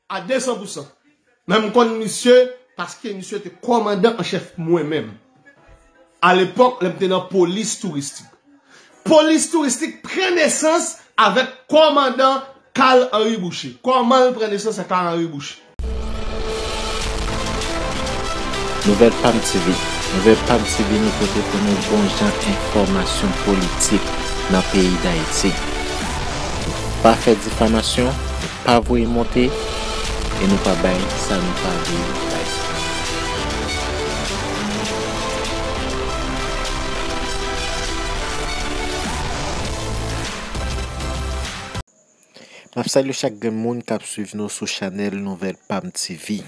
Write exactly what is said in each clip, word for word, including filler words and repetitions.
A de san pou san. Men m konn misye paske misye te kòmandan an chèf mwen menm. Alepòk, lè m te nan polis touristik. Polis touristik pran nesans avèk kòmandan Carl Henry Boucher. Kòman l pran nesans ak Carl Henry Boucher? Nouvèl Pam T V. Nouvèl Pam T V nou pote pou nou bon jan enfòmasyon politik nan peyi Dayiti. Nou pa fè difamasyon, nou pa voye monte, e nou pa bay sa nou pa dwe bay. M ap salye chak grenn moun k ap swiv nou sou chanèl Nouvèl Pam T V.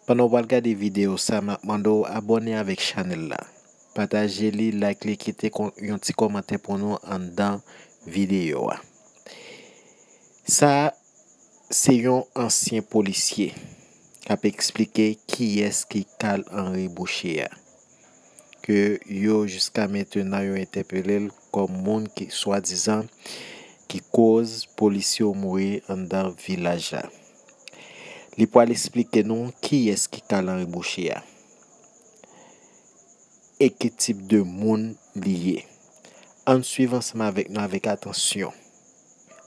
Pandan w pral gade videyo sa, m ap mande w abòne avèk chanèl la. Pataje li, like li, kite yon ti kòmantè pou nou anndan videyo a. Sa a se yon ansyen polisye k ap eksplike kiyès ki Carl Henry Boucher a, ke yo jiska mentenan yo entèpele l kòm moun ki swadizan ki koz polisye yo mouri anndan vilaj la. Li pral eksplike nou kiyès ki Carl Henry Boucher a e ki tip de moun li ye. Ann swiv ansanm avèk nou avèk atansyon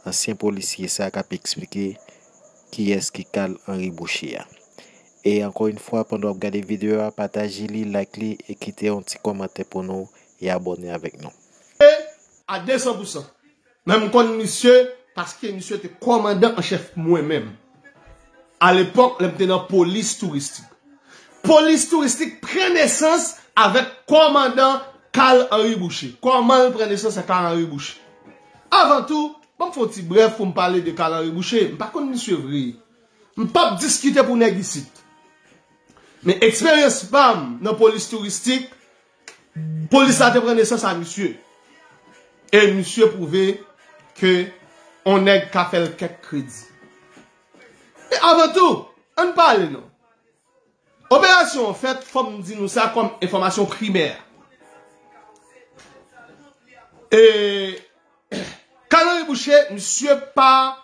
ansyen polisye sa k ap eksplike kiyès ki Carl Henry Boucher a. E ankò yon fwa, pandan w ap gade videyo a, pataje li, like li e kite yon ti kòmantè pou nou e abòne avèk nou. A de san pou san. Men m konn misye paske misye te kòmandan an chèf mwen menm. Alepòk, lè m te nan polis touristik. Polis touristik pran nesans avèk kòmandan Carl Henry Boucher. Kòman l pran nesans ak Carl Henry Boucher? Avan tou, ban m fè yon ti brèf pou m pale de Carl Henry Boucher. M pa konn misye vre. M p ap diskite pou nèg isit. Men eksperyans pa m nan polis touristik, polis la te pran nesans a misye. E misye pwouve ke on nèg ka fè l kèk kredi. E avan tou, ann pale non. Operasyon an fèt, fò m di nou sa kòm enfòmasyon primè. E Carl Henry Boucher, misye pa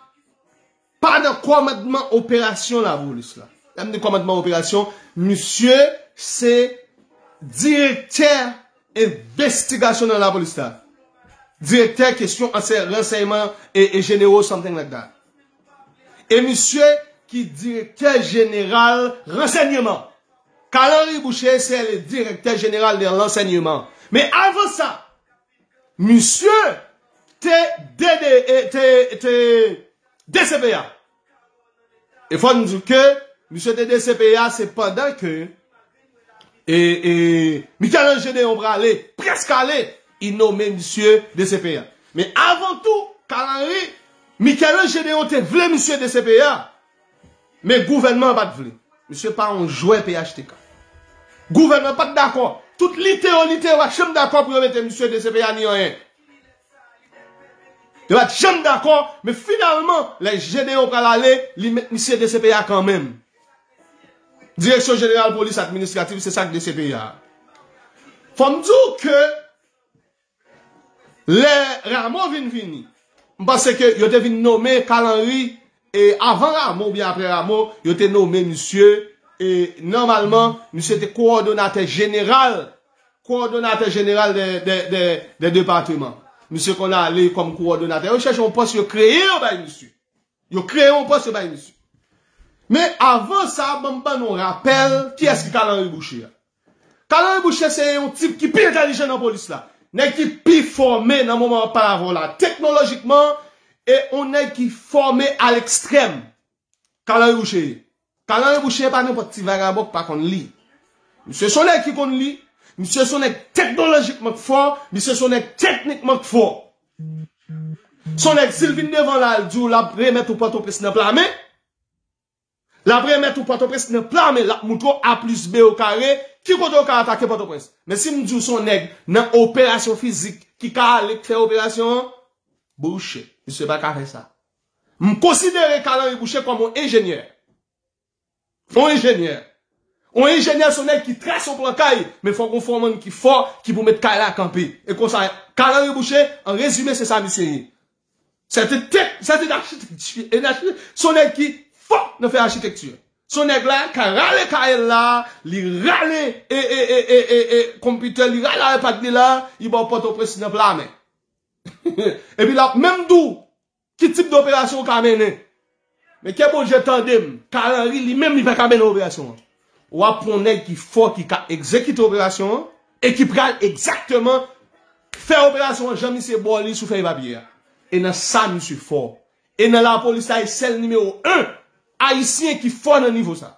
pa nan kòmandman operasyon lapolis la. Lè m di kòmandman operasyon, misye se direktè envestigasyon nan lapolis la. Direktè kesyon ansè-, ransèyman e, e jenero, something like that. E misye ki direktè jeneral ransèyman. Carl Henry Boucher se le direktè jeneral de ransèyman. Men avan sa, misye te D D, e, te, te D C P A. E fò n di ke misye te D C P A, se pandan ke e, e, Michel-Ange Gédéon prale, prèske ale, li nonmen misye D C P A. Men avan tou, Carl Henry, Michel-Ange Gédéon te vle misye D C P A. Men gouvènman an pa t vle. Misye pa yon jwè P H T K. Gouvènman pa t dakò. Tout lite yo lite yo pa t janm dakò pou yo mete misye D C P A ni anyen. Yo pa t janm dakò, men finalman, lè Gédéon pral ale, li met misye D C P A kanmenm. Direksyon Jeneral Polis Administratif, se sa k D C P A. Fò m di w ke lè Rameau vin vini, m panse ke yo te vin nonmen Carl Henry, e avan Rameau oubyen apre Rameau, yo te nonmen misye, e nòmalman, misye te kowòdonatè jeneral, kowòdonatè jeneral de, de, de, de depatman. Misye konn ale kòm kowòdonatè. Yo chèche yon pòs, yo kreye yo bay misye. Yo kreye yon pòs, yo bay misye. Men avan sa, ban m ban nou rapèl, kiyès ki Carl Henry Boucher a? Carl Henry Boucher se yon tip ki pi entèlijan nan polis la. Nèg ki pi fòme nan moman w ap pale avè w la, teknolojikman, e yon nèg ki fòme a lekstrèm. Carl Henry Boucher ye. Carl Henry Boucher pa nenpòt ti vagabon ki pa konn li. Misye se yon nèg ki konn li. Misye se yon nèg teknolojikman k fò. Misye se yon nèg teknikman k fò. Se yon nèg, si l vin devan la, l di w l ap remèt ou Pòtoprens nan pla men. L ap remèt ou Pòtoprens nan pla men, l ap moutre w A plis B o kare, ki kote w ka atake Pòtoprens. Men si m di w se yon nèg nan operasyon fizik ki ka ale k fè operasyon an, Boucher, misye pa ka fè sa. M konsidere Carl Henry Boucher kòm yon enjenyè. Yon enjenyè. Yon enjenyè se yon nèg ki trase yon plan kay, men fòk yon fòmann ki fò, ki pou met kay la kanpe. E konsa, Carl Henry Boucher, an rezime, se sa misye ye. Se te, se te achitekti, e achitekti, se yon nèg ki fò. nan fè achitekti. Se yon nèg la ka rale kay la, li rale e, e, e, e, e, e, konpitè, li rale iPad li la, li ba w Pòtoprens nan pla men. Epi l ap menm di w ki tip de operasyon w ka mennen. Men ke Bondye tande m, Carl Henry li menm li pa ka mennen operasyon an. W ap pran yon nèg ki fò, ki ka egzekite operasyon an, e ki pral egzakteman fè operasyon an jan misye ba w li sou fèy papye a. E nan sa misye fò. E nan lapolis la, e sèl nimewo en ayisyen ki fò nan nivo sa.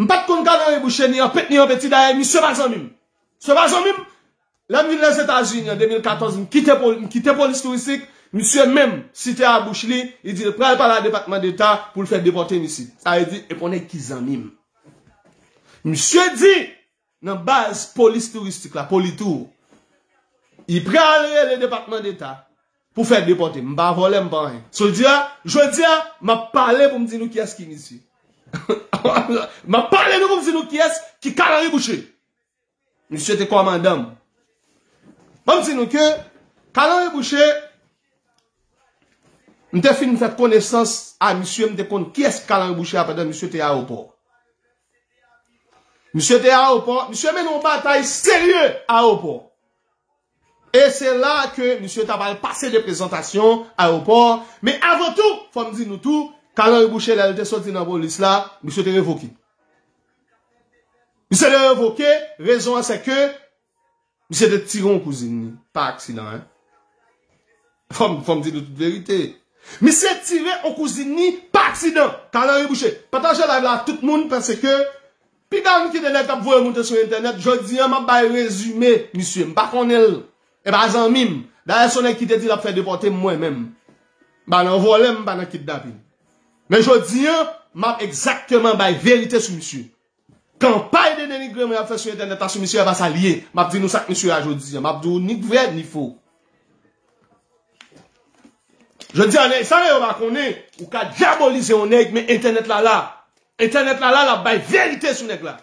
M pa t konn Carl Henry Boucher ni an pent ni an peti, dayè misye pa zanmi m. Misye pa zanmi m. Lè m vin Lèzetazini an de mil katòz, m kite pol-, m kite polis touristik, misye menm site a bouch li, li di l pral pale a Depatman Deta pou l fè depòte m isit. Sa vle di, e pa yon nèg ki zanmi m. Misye di, nan baz polis touristik la, Politour, li pral rele Depatman Deta pou fè depòte m. M pa vòlè, m pa anyen. Jodi a, jodi a, m ap pale pou m di nou kiyès ki misye. M ap pale nou pou m di nou kiyès ki Carl Henry Boucher. Misye te kòmandan m. Ban m di nou ke Carl Henry Boucher, m te fin fè konesans a misye, m te konn kiyès Carl Henry Boucher a pandan misye te ayewopò. Misye te ayewopò, misye mennen yon batay serye ayewopò. E se la ke misye t ap al pase de prezantasyon ayewopò. Men avan tou, fò m di nou tou, Carl Henry Boucher, lè l te soti nan polis la, misye te revoke. Misye te revoke, rezon an se ke misye te tire yon kouzin li, pa aksidan, en. Fò m, fò m di nou tout verite. Misye tire yon kouzin li pa aksidan, Carl Henry Boucher. Pataje live la a tout moun, paske piga m kite nèg k ap voye moute sou entènèt. Jodi a, m ap bay rezime misye. M pa konnen l. E pa zanmi m. Dayè, se yon nèg ki te di l ap fè depòte m mwen menm. M pa nan vòlè, m pa nan kidnapin. Men jodi a, m ap egzakteman bay verite sou misye. Kanpay de denigreman y ap fè sou entènèt la sou misye a, pa sa l ye. M ap di nou sa k misye a jodi a. M ap di w ni k vrè, ni fo. Jodi a, nèg sa yo pa konnen, ou ka dyabolize yon nèg, men entènèt la la. Entènèt la la, l ap bay verite sou nèg la.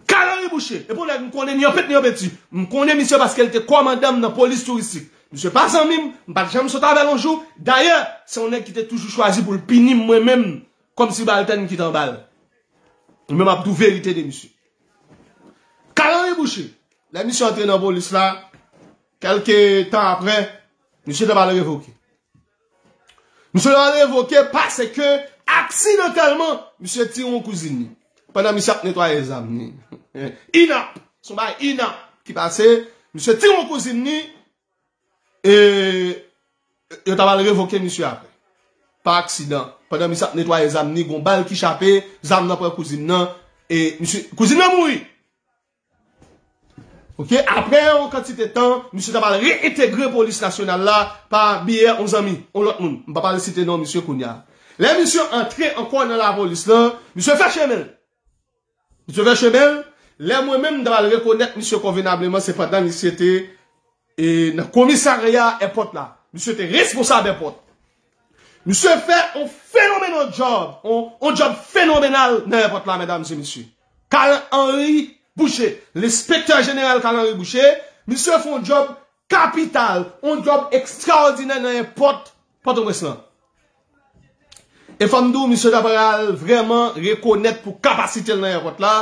Carl Henry Boucher, e pou nèg m konnen ni an pent ni an peti. M konnen misye paske l te kòmandan m nan polis touristik. Misye pa zanmi m, m pa t janm sot avè l yon jou. Dayè, se yon nèg ki te toujou chwazi pou l pini m mwen menm, kòmsi baltèn ki t anba l. Men m ap di w verite de misye. Carl Henry Boucher, lè misye antre nan polis la, kèlke tan apre, misye ta pral revoke. Misye ta pral revoke paske aksidantèlman, misye tire yon kouzin li. Pandan misye ap netwaye zam li. Inap, se yon bagay inap ki pase, misye tire yon kouzin li, e yo ta pral revoke misye apre. Pa aksidan. Pandan misye ap netwaye zam li, gon bal ki chape, zam nan pran kouzin nan, e misye, kouzin nan mouri. Ok, apre yon kantite tan, misye ta pral reyentegre polis nasyonal la pa biyè yon zanmi, yon lòt moun. M pa pral site non misye kounye a. Lè misye antre ankò nan lapolis lan, misye fè chemen l. Misye fè chemen l. Lè mwen menm, m ta pral rekonèt misye konvenableman, se pandan misye te, e, nan komisarya èpòt la. Misye te responsab èpòt. Misye fè yon fenomenal job, yon, yon job fenomenal nan èpòt la, medam e mesye. Carl Henry Boucher, lenspektè jeneral Carl Henry Boucher, misye fè yon job kapital, yon job ekstraòdinè nan èpòt Pòtoprens lan. E fò m di w, misye ta pral vrèman rekonèt pou kapasite l nan èpòt la.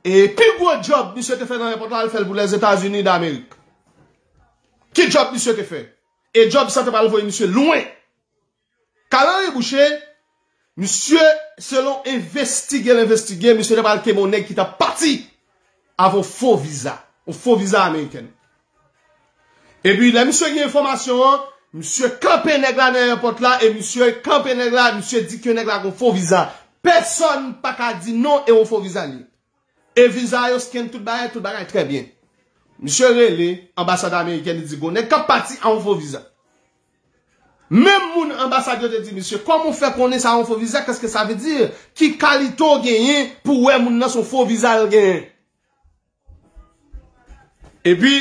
E pi gwo job misye te fè nan èpòt la, l fè l pou Lèzetazini Damerik. Ki job misye te fè? E job sa te pral voye misye lwen. Carl Henry Boucher, misye, selon envestige l envestige, misye te pral kenbe yon nèg ki t ap pati avè yon fo viza, yon fo viza amerikèn. Epi lè misye gen enfòmasyon an, misye kanpe nèg la nan èpòt la, e misye kanpe nèg la, misye di ke nèg la gen yon fo viza. Pèsòn pa ka di non e yon fo viza li ye. E viza yo scan tout bagay, tout bagay trè byen. Misye rele anbasad amerikèn, li di gon nèg k ap pati a yon fo viza. Menm moun anbasad yo te di misye, kòman w fè konnen sa yon fo viza? Kèske sa vle di? Ki kalite w genyen pou w wè moun nan se yon fo viza l genyen? Epi,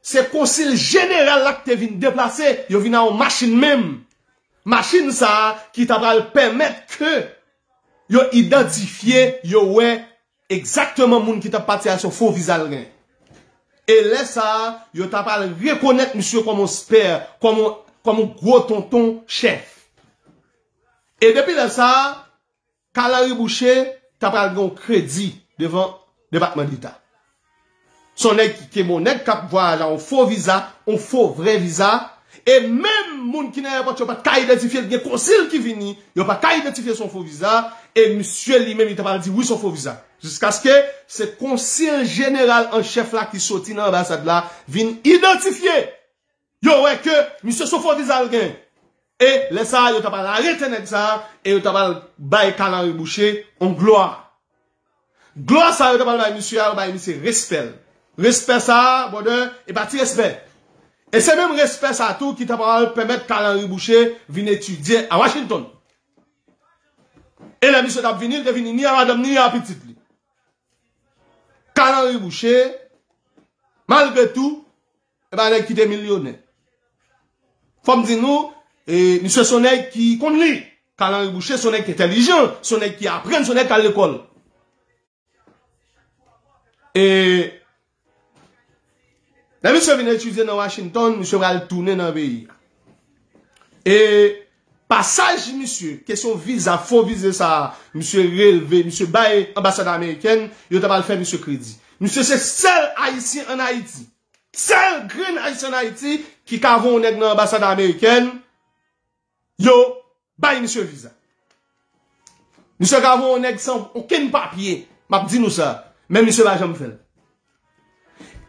se konsil jeneral la ki te vin deplase, yo vin a yon machin menm. Machin sa a ki ta pral pèmèt ke yo idantifye, yo wè egzakteman moun ki t ap pati a se yon fo viza l gen. E lè sa a, yo ta pral rekonèt misye kòm yon spè, kòm yon, kòm yon gwo tonton chèf. E depi lè sa a, Carl Henry Boucher ta pral gen yon kredi devan Depatman Deta. Se yon nèg ki kenbe yon nèg k ap vwayaje ak yon fo viza, yon fo vrè viza. E menm moun ki nan èpòt yo pa t ka idantifye l, gen konsil ki vini, yo pa ka idantifye se yon fo viza. E misye li menm, li ta pral di wi, se yon fo viza. Jiskaske se konsil jeneral an chèf la ki soti nan anbasad la vin idantifye. Yo wè ke misye se yon fo viza l gen. E lè sa a, yo ta pral arete nèg sa a, e yo ta pral bay Carl Henry Boucher yon glwa. Glwa sa a yo ta pral bay misye a, yo bay misye respè l. Respè sa a, brother, e pa ti respè. E se menm respè sa a tou ki ta pral pèmèt Carl Henry Boucher vin etidye a Washington. E lè misye t ap vini, li te vini ni a madanm ni a pitit li. Carl Henry Boucher, malgre tou, e pa nèg ki te milyonè. Fò m di nou, e, misye se yon nèg ki konn li. Carl Henry Boucher se yon nèg ki entèlijan, se yon nèg ki aprann, se yon nèg ki al lekòl. E lè misye vin etidye nan Washington, misye pral tounen nan peyi a. E pasaj misye, kesyon viza, fo viza sa a, misye relve, misye bay anbasad amerikèn, yo ta pral fè misye kredi. Misye se sèl Ayisyen ann Ayiti. Sèl grenn Ayisyen ann Ayiti ki ka voye yon nèg nan anbasad amerikèn, yo bay misye viza. Misye ka voye yon nèg san okenn papye. M ap di nou sa. Men misye pa janm fè l.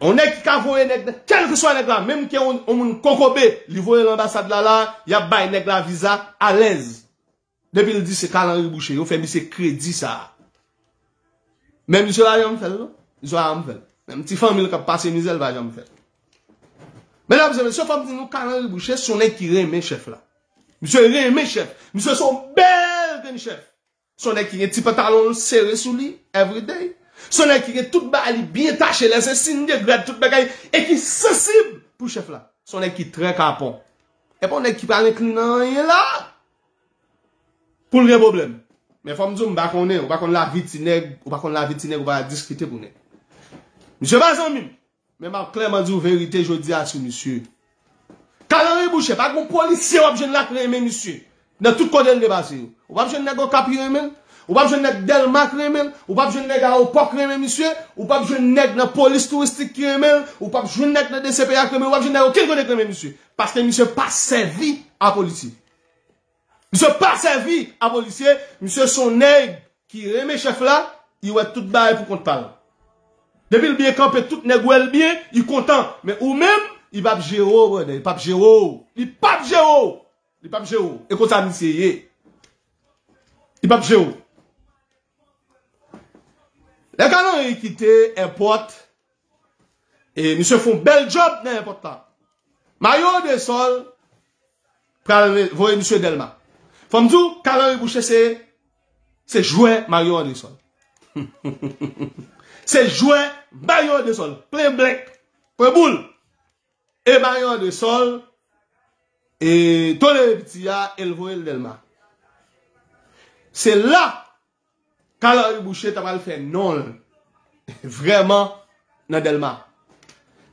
Yon nèg ki ka voye nèg nan, kèlkeswa nèg la, menm ke yon, yon moun kokobe, li voye l anbasad la la, y ap bay nèg la viza alèz. Depi l di se Carl Henry Boucher, yo fè misye kredi sa a. Men misye pa janm fè l, non. Misye pa janm fè l. Menm ti fanmi l k ap pase mizè, l pa janm fè l. Medam e mesye, fò m di nou, Carl Henry Boucher se yon nèg ki renmen chèf la. Misye renmen chèf. Misye se yon bèl grenn chèf. Se yon nèg ki gen ti pantalon l sere sou li, everyday. Se yon nèg ki gen tout bagay li byen tache, lè se sin de grad, tout bagay, e ki sansib pou chèf la. Se yon nèg ki trè kapon. E pa yon nèg ki pral enkli nan anyen la pou l gen pwoblèm. Men fò m di w, m pa konnen, ou pa konn lavi ti nèg, ou pa konn lavi ti nèg, ou pa diskite pou nèg. Misye pa zanmi m, men m ap klèman di w verite jodi a sou misye. Carl Henry Boucher, pa gon polisye w ap jwenn la k renmen misye. Nan tout kote l te pase yo. Ou p ap jwenn nèg Okap ki renmen l. Ou p ap jwenn nèg Dèlma k renmen l. Ou p ap jwenn nèg Ayewopò k renmen misye. Ou p ap jwenn nèg nan polis touristik ki renmen l. Ou p ap jwenn nèg nan D C P A k renmen l. Ou p ap jwenn nèg okenn kote k renmen misye. Paske misye pa sèvi a polisye. Misye pa sèvi a polisye. Misye se yon nèg ki renmen chèf la. Li wè tout bagay pou kont pa l. Depi l byen kanpe, tout nèg wè l byen, li kontan. Men ou menm, li p ap jere w, brother. Li p ap jere w. Li p ap jere w. Li p ap jere w. E konsa misye ye. Li p ap jere w. Lè Carl Henry kite èpòt, e misye fè yon bèl djòb nan èpòt la. Mario Andrésol pral voye misye Dèlma. Fò m di w, Carl Henry Boucher se, se jwè Mario Andrésol. Se jwè Mario Andrésol. Plen blank. Plen boul. E Mario Andrésol, e tolere piti a, e l voye l Dèlma. Se la Carl Henry Boucher ta pral fè non l vrèman nan Dèlma.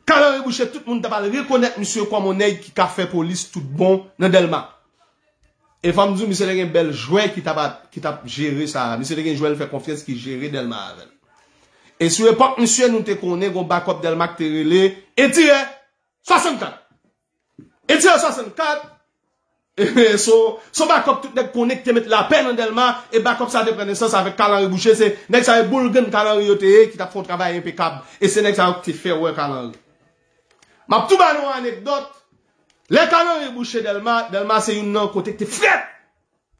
Carl Henry Boucher, tout moun ta pral rekonèt misye kòm yon nèg ki ka fè polis tout bon nan Dèlma. E fò m di w, misye te gen bèl jwè ki t ap, ki t ap jere sa. Misye te gen jwè l fè konfyans ki jere Dèlma avè l. E sou epòk misye, nou te konnen gon bakòp Dèlma ki te rele Etirè swasannkat. Etirè swasannkat, e, se yon, se yon bakòp tout nèg konnen ki te met lapè nan Dèlma, e bakòp sa te pran nesans avèk Carl Henry Boucher, se nèg sa yo boul grenn Carl Henry yo te ye, ki t ap fè yon travay enpekab. E se nèg sa yo ki te fè wè Carl Henry. M ap tou ba nou yon anekdòt. Lè Carl Henry Boucher Dèlma, Dèlma se youn nan kote ki te frèt.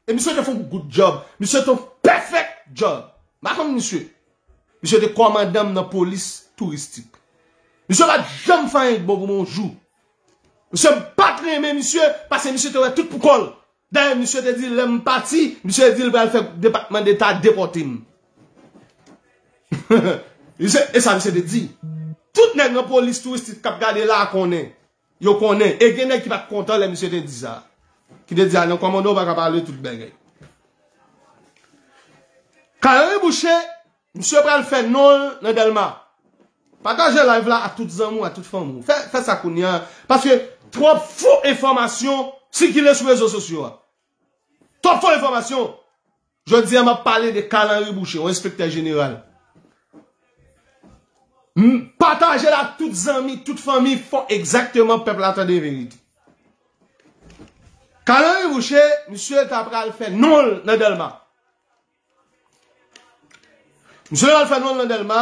E misye te fè yon good job. Misye te yon perfect job. M pa konn misye. Misye te kòmandan m nan polis touristik. Misye pa t janm fè anyen k bon pou mwen yon jou. Misye pa t renmen misye, paske misye te wè tout pou kò l. Dayè, misye te di, lè m pati, misye di l pral fè Depatman Deta depòte m. Misye, e sa misye te di. Tout nèg nan polis touristik k ap gade la a konnen. Yo konnen. E gen nèg ki pa t kontan lè misye te di sa. Ki te di, "A non, kòmandan, w pa ka pale tout bagay." Carl Henry Boucher, misye pral fè non l nan Dèlma. Pataje live la a tout zanmi w, a tout fanmi w. Fè, fè sa kounye a. Paske twòp fo enfòmasyon sikile sou rezo sosyo a. Twòp fo enfòmasyon. Jodi a, m ap pale de Carl Henry Boucher, yon enspektè jeneral. M pataje l ak tout zanmi, tout fanmi, fò egzakteman pèp la tande verite. Carl Henry Boucher, misye ta pral fè non l nan Dèlma. Misye ta pral fè non l nan Dèlma.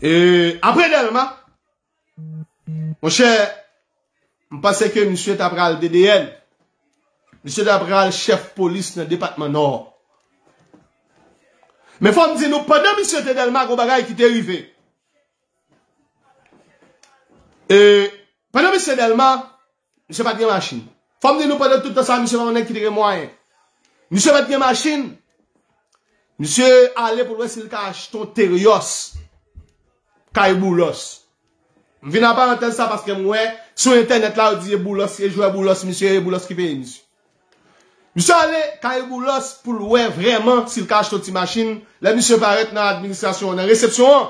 E apre Dèlma, monchè, m panse ke misye ta pral D D N. Misye ta pral chèf polis nan depatman Nò. Men fò m di nou, pandan misye te Dèlma, gon bagay ki te rive. E pandan misye Dèlma, misye pa t gen machin. Fò m di nou, pandan tout tan sa, misye pa yon nèg ki te gen mwayen. Misye pa t gen machin. Misye ale pou l wè si l ka achte yon Terios kay Boulos. M vin an parantèz sa paske m wè sou entènèt la, yo di e Boulos, e jwè Boulos, misye, e Boulos ki peye misye. Misye ale kay Boulos pou l wè vrèman si l ka achte yon ti machin. Lè misye parèt nan administrasyon an, nan resepsyon an,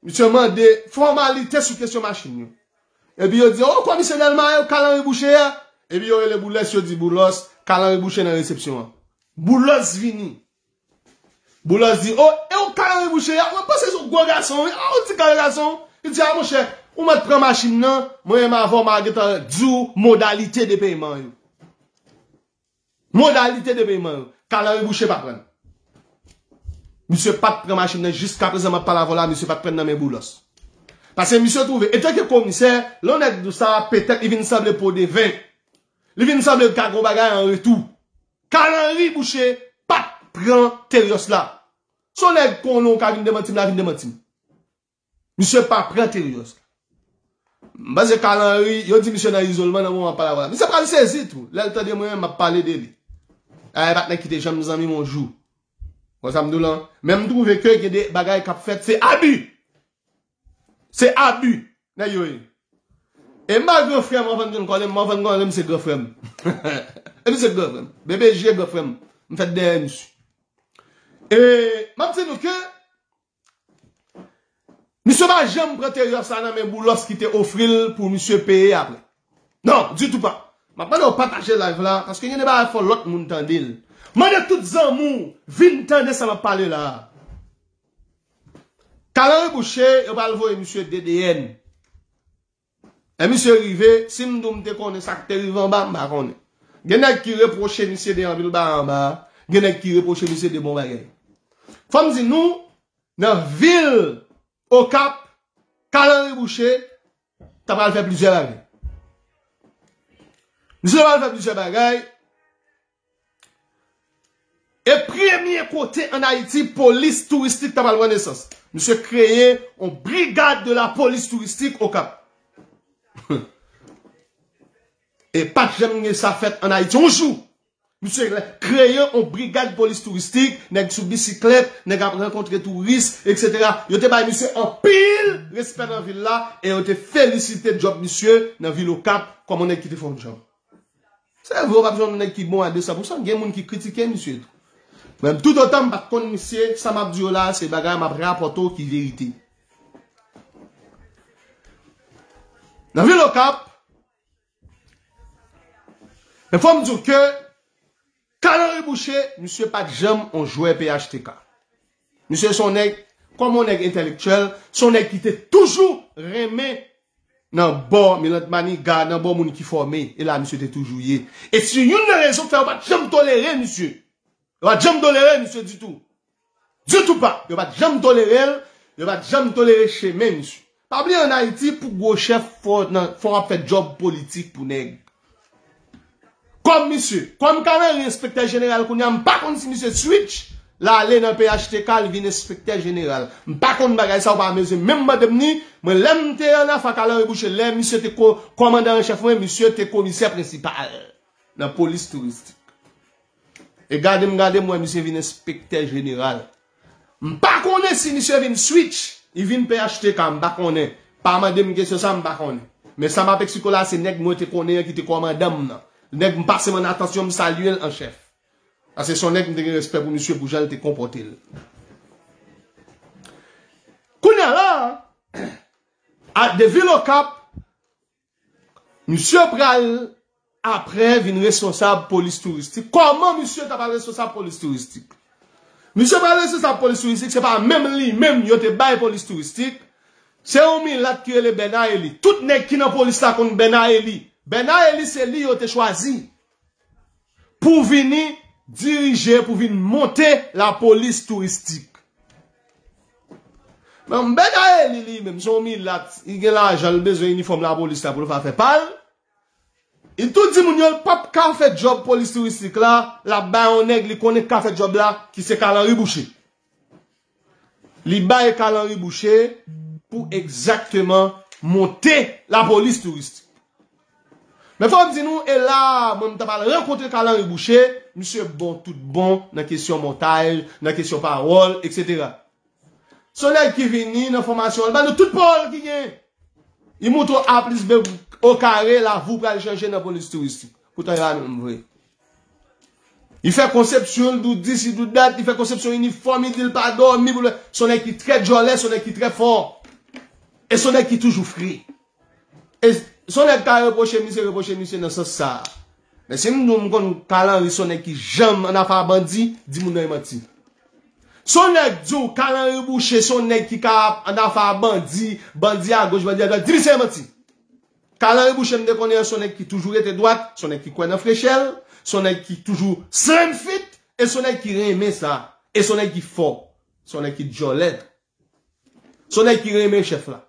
misye mande fòmalite sou kesyon machin yo. Epi yo di, o, komisè Dèlma, e Carl Henry Boucher a? Epi yo rele Boulos, yo di, Boulos, Carl Henry Boucher nan resepsyon an. Boulos vini. Boulos di, o, e ou Carl Henry Boucher a? Mwen panse se yon gwo gason, wi. A, ou ti kare gason. Li di, a, monchè, ou mèt pran machin nan, mwen menm avè w, m a gentan di w modalite de peman yo. Modalite de peman yo. Carl Henry Boucher pa pran. Misye pa t pran machin nan, jiskaprezan m ap pale avè w la, misye pa t pran nan men Boulos. Paske misye twouve, etanke komisè, lè yon nèg di w sa, petèt li vin sanble po de ven. Li vin sanble l ka gen yon bagay an retou. Carl Henry Boucher pa t pran Terios la. Se yon nèg konnen w ka vin demanti m la, vin demanti m. Misye pa pran Terios la. M panse Carl Henry, yo di misye nan izolman nan moman pale avè w la. Misye pral sezi tou. Lè l tande mwen menm, m ap pale de li. Ay, patnè ki te janm zanmi m yon jou. Konsa m di w lan. Men m twouve ke gen de bagay k ap fèt, se abi. Se abi. Nèg yo ye. E m pa gran frè Morvan John Colin, Morvan Colin se gran frè m. E misye gran frè m. B B J gran frè m. M fèt dèyè misye. E m ap di nou ke misye pa janm pran Terios la nan men Boulos ki te ofri l pou misye peye apre. Non, ditou pa. M ap mande w pataje live la, paske gen de bagay fò lòt moun tande l. Mande tout zanmi w vin tande sa m ap pale la a. Carl Henry Boucher, yo pral voye misye D D N. Lè misye rive, si m di w m te konnen sa k te rive anba, m pa konnen. Gen nèg ki repwoche misye de anpil bagay anba a, gen nèg ki repwoche misye de bon bagay. Fò m di nou, nan vil Okap, Carl Henry Boucher ta pral fè plizyè bagay. Misye ta pral fè plizyè bagay. E premye kote ann Ayiti, polis touristik ta pral pran nesans. Misye kreye yon brigad de la polis touristik Okap. E pa t janm gen sa fèt ann Ayiti yon jou. Misye kreye yon brigad polis touristik, nèg sou bisiklèt, nèg ap rankontre touris, etsetera. Yo te bay misye anpil respè nan vil la e yo te felisite djòb misye nan vil Okap kòm yon nèg ki te fè yon djòb. Se vre, w p ap jwenn yon nèg ki bon a de san pou san. Gen moun ki kritike misye tou. Men toutotan m pa t konn misye, sa m ap di w la, se bagay m ap rapòte w ki verite. Nan vil Okap, men fò m di w ke Carl Henry Boucher, misye pa t janm yon jwè P H T K. Misye se yon nèg, kòm yon nèg entèlektyèl, se yon nèg ki te toujou renmen nan bò Milat Maniga, nan bò moun ki fòme, e la misye te toujou ye. E se youn nan rezon k fè yo pa t janm tolere misye. Yo pa t janm tolere misye ditou. Ditou pa. Yo pa t janm tolere l, yo pa t janm tolere chemen misye. Pa bliye ann Ayiti, pou gwo chèf, fò nan, fò w ap fè djòb politik pou nèg. Kòm misye, kòm Carl Henry enspektè jeneral kounye a, m pa konn si misye switch, l ale nan P H T K, l vin enspektè jeneral. M pa konn bagay sa, ou pa bezwen menm mande m ni, mwen lè m te ann afè Carl Henry Boucher, lè misye te ko-, kòmandan an chèf mwen, misye te komisè prensipal nan polis touristik. E gade m gade m wè misye vin enspektè jeneral. M pa konnen si misye vin switch, li vin P H T K, m pa konnen. Pa mande m kesyon sa, m pa konnen. Men sa m ap eksplike w la, se nèg mwen te konnen an ki te kòmandan m nan. Nèg m pase m an atansyon, m salye l an chèf. Paske se yon nèg m te gen respè pou misye pou jan l te konpòte l. Kounye a la, a, de vil Okap, misye pral apre vin responsab polis touristik. Kòman misye ta pral responsab polis touristik? Misye pral responsab polis touristik, se pa menm li menm yo te bay polis touristik. Se yon milat ki rele Bernard Elie. Tout nèg ki nan polis la konn Bernard Elie. Bernard Elie se li yo te chwazi pou vini dirije, pou vin monte lapolis touristik. Men Bernard Elie li menm, se yon milat, li gen lajan, li bezwen inifòm lapolis la pou l fè pa l. Li tou di moun yo l p ap ka fè djòb polis touristik la, l ap bay yon nèg li konnen k ka fè djòb la, ki se Carl Henry Boucher. Li bay Carl Henry Boucher pou egzakteman monte lapolis touristik. Men fò m di nou, e la, mwen m ta pral rankontre Carl Henry Boucher, misye bon tout bon nan kesyon montaj, nan kesyon pawòl, etsetera. Se yon nèg ki vini nan fòmasyon an, li ba nou tout pawòl ki gen. Li montre w A plis B o kare, lavi w pral chanje nan polis touristik. Poutan e pa menm vre. Li fè konsepsyon, li di w this, li di w that, li fè konsepsyon inifòm, li di l pa dòmi pou l. Se yon nèg ki trè djòlè, se yon nèg ki trè fò. E se yon nèg ki toujou fre. E se yon nèg ka repwoche misye, repwoche misye nan sans sa a. Men si m di w m konn Carl Henry se yon nèg ki janm ann afè a bandi, di moun nan e manti. Se yon nèg di w Carl Henry Boucher se yon nèg ki ka ann afè a bandi, bandi agoch, bandi adwat, di misye e manti. Carl Henry Boucher m te konnen an se yon nèg ki toujou rete dwat, se yon nèg ki kwè nan frechè l, se yon nèg ki toujou slim fit, e se yon nèg ki renmen sa, e se yon nèg ki fò, se yon nèg ki djòlè. Se yon nèg ki renmen chèf la.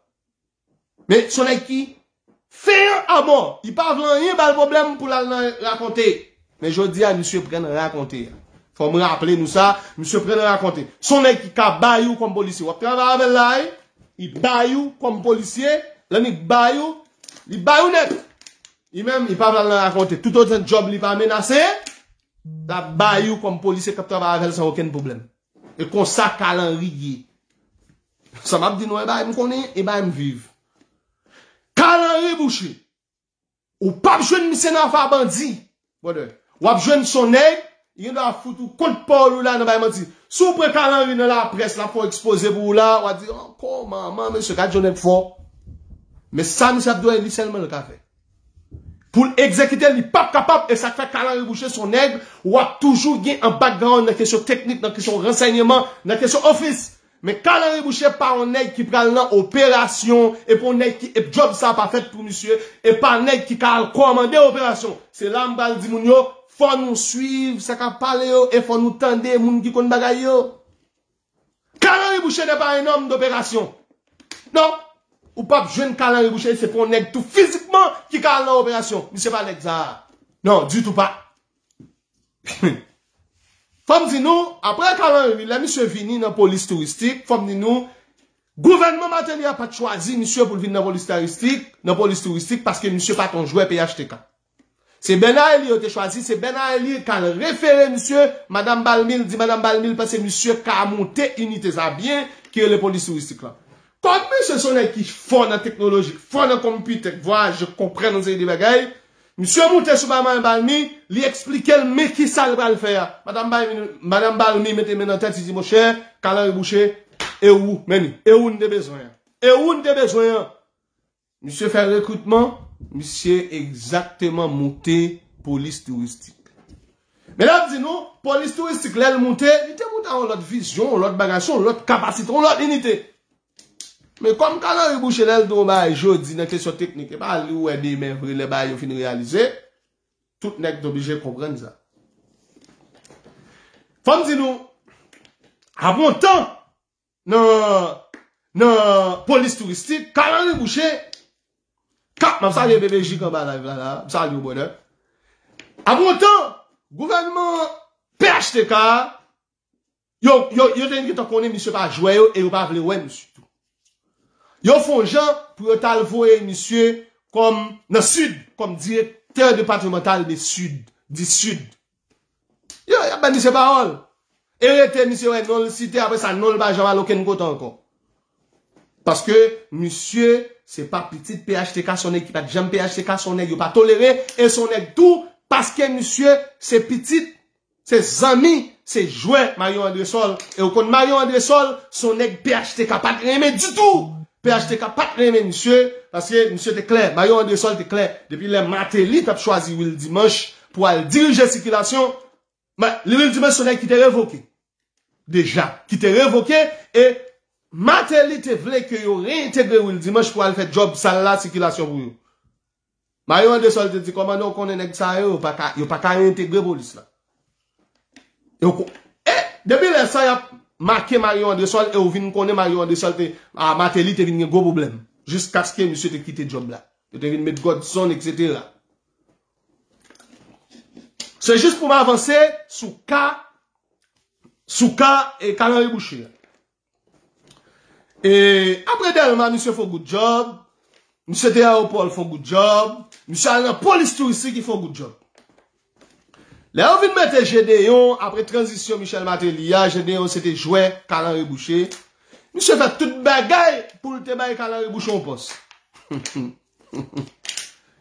Men se yon nèg ki feyan amò. Li pa vle anyen ba l pwoblèm pou l al nan rakonte. Men jodi a, misye pran nan rakonte a. Fò m raple nou sa, misye pran nan rakonte. Se yon nèg ki ka bay ou kòm polisye. W ap travay avè l la, wi. Li bay ou kòm polisye. Lè li bay ou, li bay ou nèt. Li menm, li pa vle al nan rakonte. Toutotan djòb li pa menase, l ap bay ou kòm polisye k ap travay avè l san okenn pwoblèm. E konsa Carl Henry ye. Sa m ap di nou, e bagay m konnen, e bagay m viv. Carl Henry Boucher, ou p ap jwenn misye nan afè bandi, brother. W ap jwenn se yon nèg, li gen dwa fout ou kont pawòl ou la nan bay manti. Si w pran Carl Henry nan laprès, l ap fè yon ekspoze pou ou la, w a di, ankò, manman, mesye, gad jan nèg fò. Men sa misye ap di w, li sèlman l ka fè. Pou l egzekite, li p ap kapab, e sa k fè Carl Henry Boucher se yon nèg, w ap toujou gen an background nan kesyon teknik, nan kesyon ransèyman, nan kesyon ofis. Men Carl Henry Boucher pa yon nèg ki pral nan operasyon, e pa yon nèg ki, e djòb sa pa fèt pou misye, e pa nèg ki ka al kòmande operasyon. Se la m pral di moun yo, fò nou swiv sa k ap pale yo, e fò nou tande moun ki konn bagay yo. Carl Henry Boucher n'est pas un homme d'opération. Non, ou p ap jwenn Carl Henry Boucher, se pa yon nèg tou fizikman ki ka al nan operasyon. Misye pa nèg sa a. Non, ditou pa. Fò m di nou, apre Carl Henry, lè misye vini nan polis touristik, fò m di nou, gouvènman Martelly a pa t chwazi misye pou l vin nan polis touristik, nan polis touristik, paske misye pa t yon jwè P H T K. Se Bernard Elie yo te chwazi, se Bernard Elie k al refere misye, Madanm Balmil di Madanm Balmil panse misye ka monte inite sa byen, ki rele polis touristik la. Kòm misye se yon nèg ki fò nan teknoloji, fò nan konpitè, vwayajè, konprann yon seri de bagay, misye moute sou Madanm Balmil, li eksplike l men kisa l pral fè a. Madanm Balmil, Madanm Balmil mete men nan tèt, li di, monchè, Carl Henry Boucher, e ou, men li, e ou n te bezwen an. E ou n te bezwen an. Misye fè rekritman, misye egzakteman moute polis touristik. Men l ap di nou, polis touristik, lè l moute, li te moute a yon lòt vizyon, yon lòt bagay, se yon lòt kapasite, yon lòt inite. Men kòm Carl Henry Boucher, lè l di yon bagay jodi nan kesyon teknik, e pa li ou wè demen vre lè bagay yo fin reyalize, tout nèg t oblije konprann sa. Fò m di nou, a bon tan, nan, nan polis touristik, Carl Henry Boucher, k ap, m ap salye Bebe Jik anba live la, la, m salye w, brother. Avan lontan, gouvènman P H T K a, yo, yo, yo te gentan konnen misye pa jwè yo e yo pa vle wè misye tou. Yo fè yon jan pou yo t al voye misye kòm nan Sid, kòm direktè depatmantal de Sid, di Sid. Yo, y ap bay misye pawòl. E rete misye wè non l site, apre sa non l pa janm al okenn kote ankò. Paske misye se pa pitit P H T K, se yon nèg ki pa t janm P H T K, se yon nèg yo pa tolere, e se yon nèg tou, paske misye se pitit, se zanmi, se jwè Marion Andrésol. E ou konn Marion Andrésol, se yon nèg P H T K pa t renmen ditou. P H T K pa t renmen misye, paske misye te klè, Mario Andresol te klè. Depi lè Martelly t ap chwazi Will Dimanche pou al dirije sikilasyon, Will Dimanche se yon nèg ki te revoke. Deja, ki te revoke, e Martelly te vle ke yo reyentegre Will Dimanche pou al fè djòb sal la sikilasyon pou yo. Mario Andresol te di, kòmandan, ou konnen nèg sa yo, yo pa ka, yo pa ka reyentegre polis la. Yo ko- e depi lè sa, y ap make Mario Andresol, e ou vin konnen Mario Andresol te, a, Martelly te vin gen gwo pwoblèm. Jiskaske misye te kite djòb la. Yo te vin met Godson, et cetera. Se jis pou m avanse sou ka, sou ka e Carl Henry Boucher. E apre Dèlma, misye fè yon good job. Misye te ayewopò, l fè yon good job. Misye al nan polis touristik, li fè yon good job. Lè yo vin mete Gédéon, apre tranzisyon Michel Martelly a, Gédéon se te jwè Carl Henry Boucher. Misye fè tout bagay pou l te bay Carl Henry Boucher yon pòs.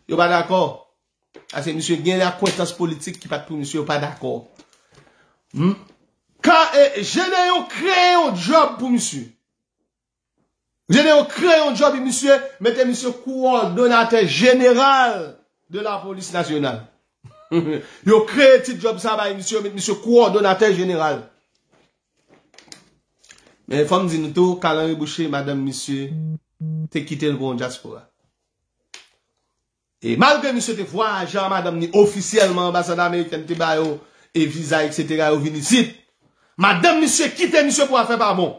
Yo pa dakò. Paske misye gen akwentans politik ki pa t pou misye, yo pa dakò. M- Ka e Gédéon kreye yon djòb pou misye. Gédéon kreye yon djòb, e misye mete misye kowòdonatè jeneral de la polis nasyonal. Yo kreye ti djòb sa bay misye, yo met misye kowòdonatè jeneral. Men fò m di nou tou, Carl Henry Boucher, madanm misye te kite l pou yon dyaspora. E malgre misye te vwayaje a madanm ni ofisyèlman, anbasad amerikèn te ba yo e viza, et cetera, yo vin isit. Madanm misye kite misye pou afè pa bon.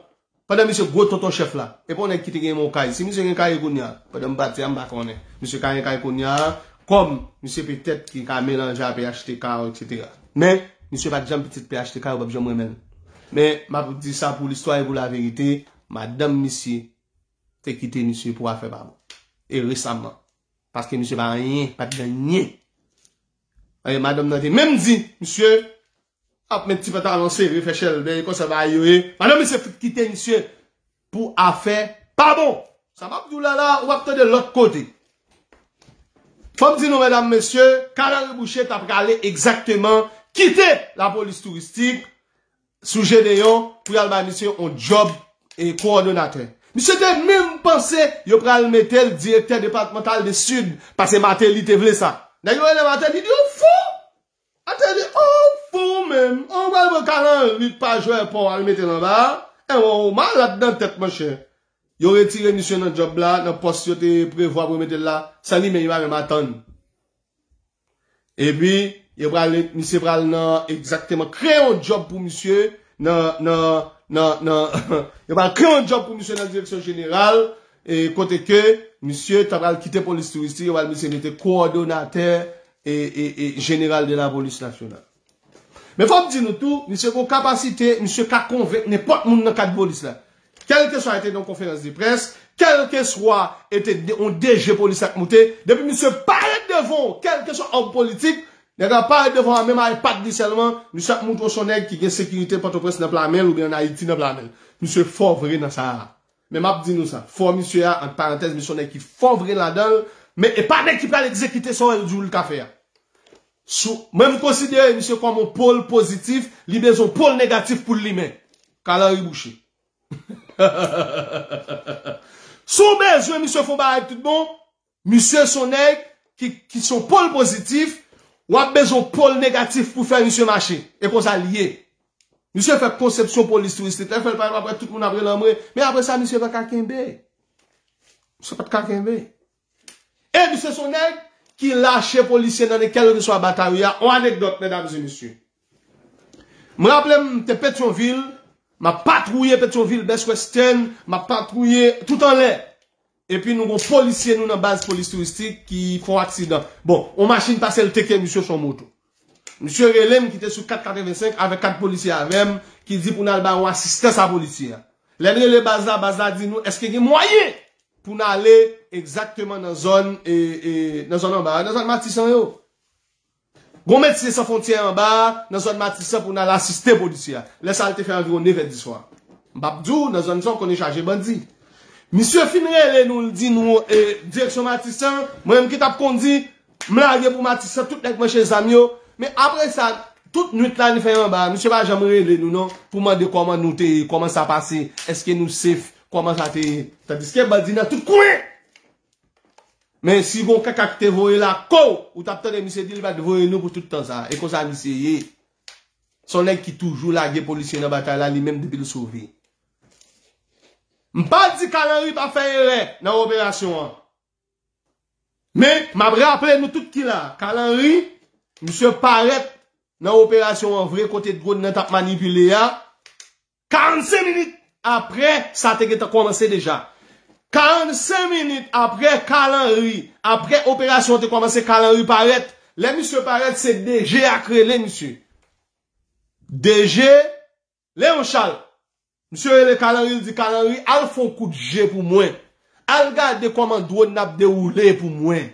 Pandan misye gwo tonton chèf la. E pa yon nèg ki te gen yon kay. Si misye gen kay kounye a, pandan m pati a, m pa konnen. Misye ka gen kay kounye a, kòm misye petèt ki ka melanje a P H T K, et cetera. Men, misye pa t janm pitit P H T K, yo p ap janm renmen l. Men, m ap di sa pou listwa e pou laverite, madanm misye te kite misye pou afè pa bon. E resaman. Paske misye pa anyen, pa t gen anyen. E madanm nan te menm di, misye ap met ti pantalon sere, fè chèlbè, e konsa bagay yo ye. Madanm misye fout kite misye pou afè pa bon. Sa m ap di w la la, ou ap tande lòt kote. Fò m di nou, medam, mesye, Carl Henry Boucher ta prale egzakteman kite lapolis touristik sou Gédéon pou y al bay misye yon djòb e kowòdonatè. Misye te menm panse yo pral mete l direktè depatmantal de Sid, paske Martelly te vle sa. Nèg yo rele Martelly, di, ou fou! Martelly, oh, ou fou menm. Ou pral pran Carl Henry k pa jwè pa w al mete l anba a. Enben, ou malad nan tèt, monchè. Yo retire misye nan djòb la, nan pòs yo te prevwa pou yo mete l la, san li menm li pa menm atann. Epi, yo pral, misye pral nan egzakteman kreye yon djòb pou misye nan, nan, nan, nan, yo pral kreye yon djòb pou misye nan direksyon jeneral, e kote ke misye ta pral kite polis touristik, yo pral misye mete kowòdonatè e, e, e jeneral de la polis nasyonal. Men fò m di nou tou, misye gon kapasite, misye ka konvenk nenpòt moun nan kad polis la. Kèlkeswa e te nan konferans de près, kèlkeswa e te de- yon D G polis la k moute, depi misye parèt devan w, kèlkeswa òm politik, nèg la parèt devan w a menm a iPad li sèlman, misye ap montre w se yon nèg ki gen sekirite Pòtoprens nan pla men l oubyen ann Ayiti nan pla men l. Misye fò vre nan sa a. Men m ap di nou sa, fò misye a, ant parantèz, misye yon nèg ki fò vre ladan l, men e pa nèg ki pral egzekite sa w wè l di w l ka fè a. Sou, mwen m konsidere misye kòm yon pòl pozitif, li bezwen yon pòl negatif pou l limen. Carl Henry Boucher. Si w bezwen misye fè yon bagay tout bon, misye se yon nèg ki, ki se yon pòl pozitif, w ap bezwen yon pòl negatif pou fè misye mache. E konsa l ye. Misye fè konsepsyon polis touristik la, fè l parèt apre tout moun ap rele anmwe. Men apre sa, misye pa ka kenbe. Misye pa t ka kenbe. E misye se yon nèg ki lache polisye nan kèlkeswa batay ou ye a. On anekdòt, medam e mesye. M raple m te Petyonvil, m ap patwouye Petyonvil, Best Western, m ap patwouye tout anlè. Epi nou gon polisye nou nan baz polis touristik ki fè yon aksidan. Bon, yon machin pase l teke misye sou yon moto. Misye rele m ki te sou kat katrevensenk avèk kat polisye avè m ki di pou n al ba yon asistans a polisye a. Lè n rele baz la, baz la di nou èske gen mwayen pou n ale egzakteman nan zòn, e, e, nan zòn anba a, nan zòn Matisan yo. Gon Medsen San Fwontyè anba a, nan zòn Matisan pou n al asiste polisye a. Lè sa a l te fè anviwon nevè di swa. M p ap di w, nan zòn sa w konnen chaje bandi. Misye fin rele nou, l di nou, e, direksyon Matisan, mwen menm ki t ap kondi, m lage pou Matisan, tout nèg manche zam yo. Men apre sa, tout nwit la n fè anba a, misye pa janm rele nou non, pou mande kòman nou te ye, kòman sa pase, èske nou safe, kòman sa te ye. Tandiske bandi nan tout kwen. Men si gon kaka ki te voye lakou, ou t ap tande misye di li pa t voye nou pou tout tan sa. E konsa misye ye. Se yon nèg ki toujou lage polisye nan batay la, li menm depi l sove. M pa di Carl Henry pa fè erè nan operasyon an. Men, m ap raple nou tout ki la. Carl Henry, misye parèt nan operasyon an vre kote dwòn nan t ap manipile a. Karannsenk minit apre, sa te gentan kòmanse deja. Karannsenk minit apre, Carl Henry, apre operasyon an te kòmanse, Carl Henry parèt. Lè misye parèt, se D G a k rele misye. D G Léon Charles. Misye rele Carl Henry, li di, Carl Henry, al fè yon kout je pou mwen. Al gade kòman dwòn nan ap dewoule pou mwen.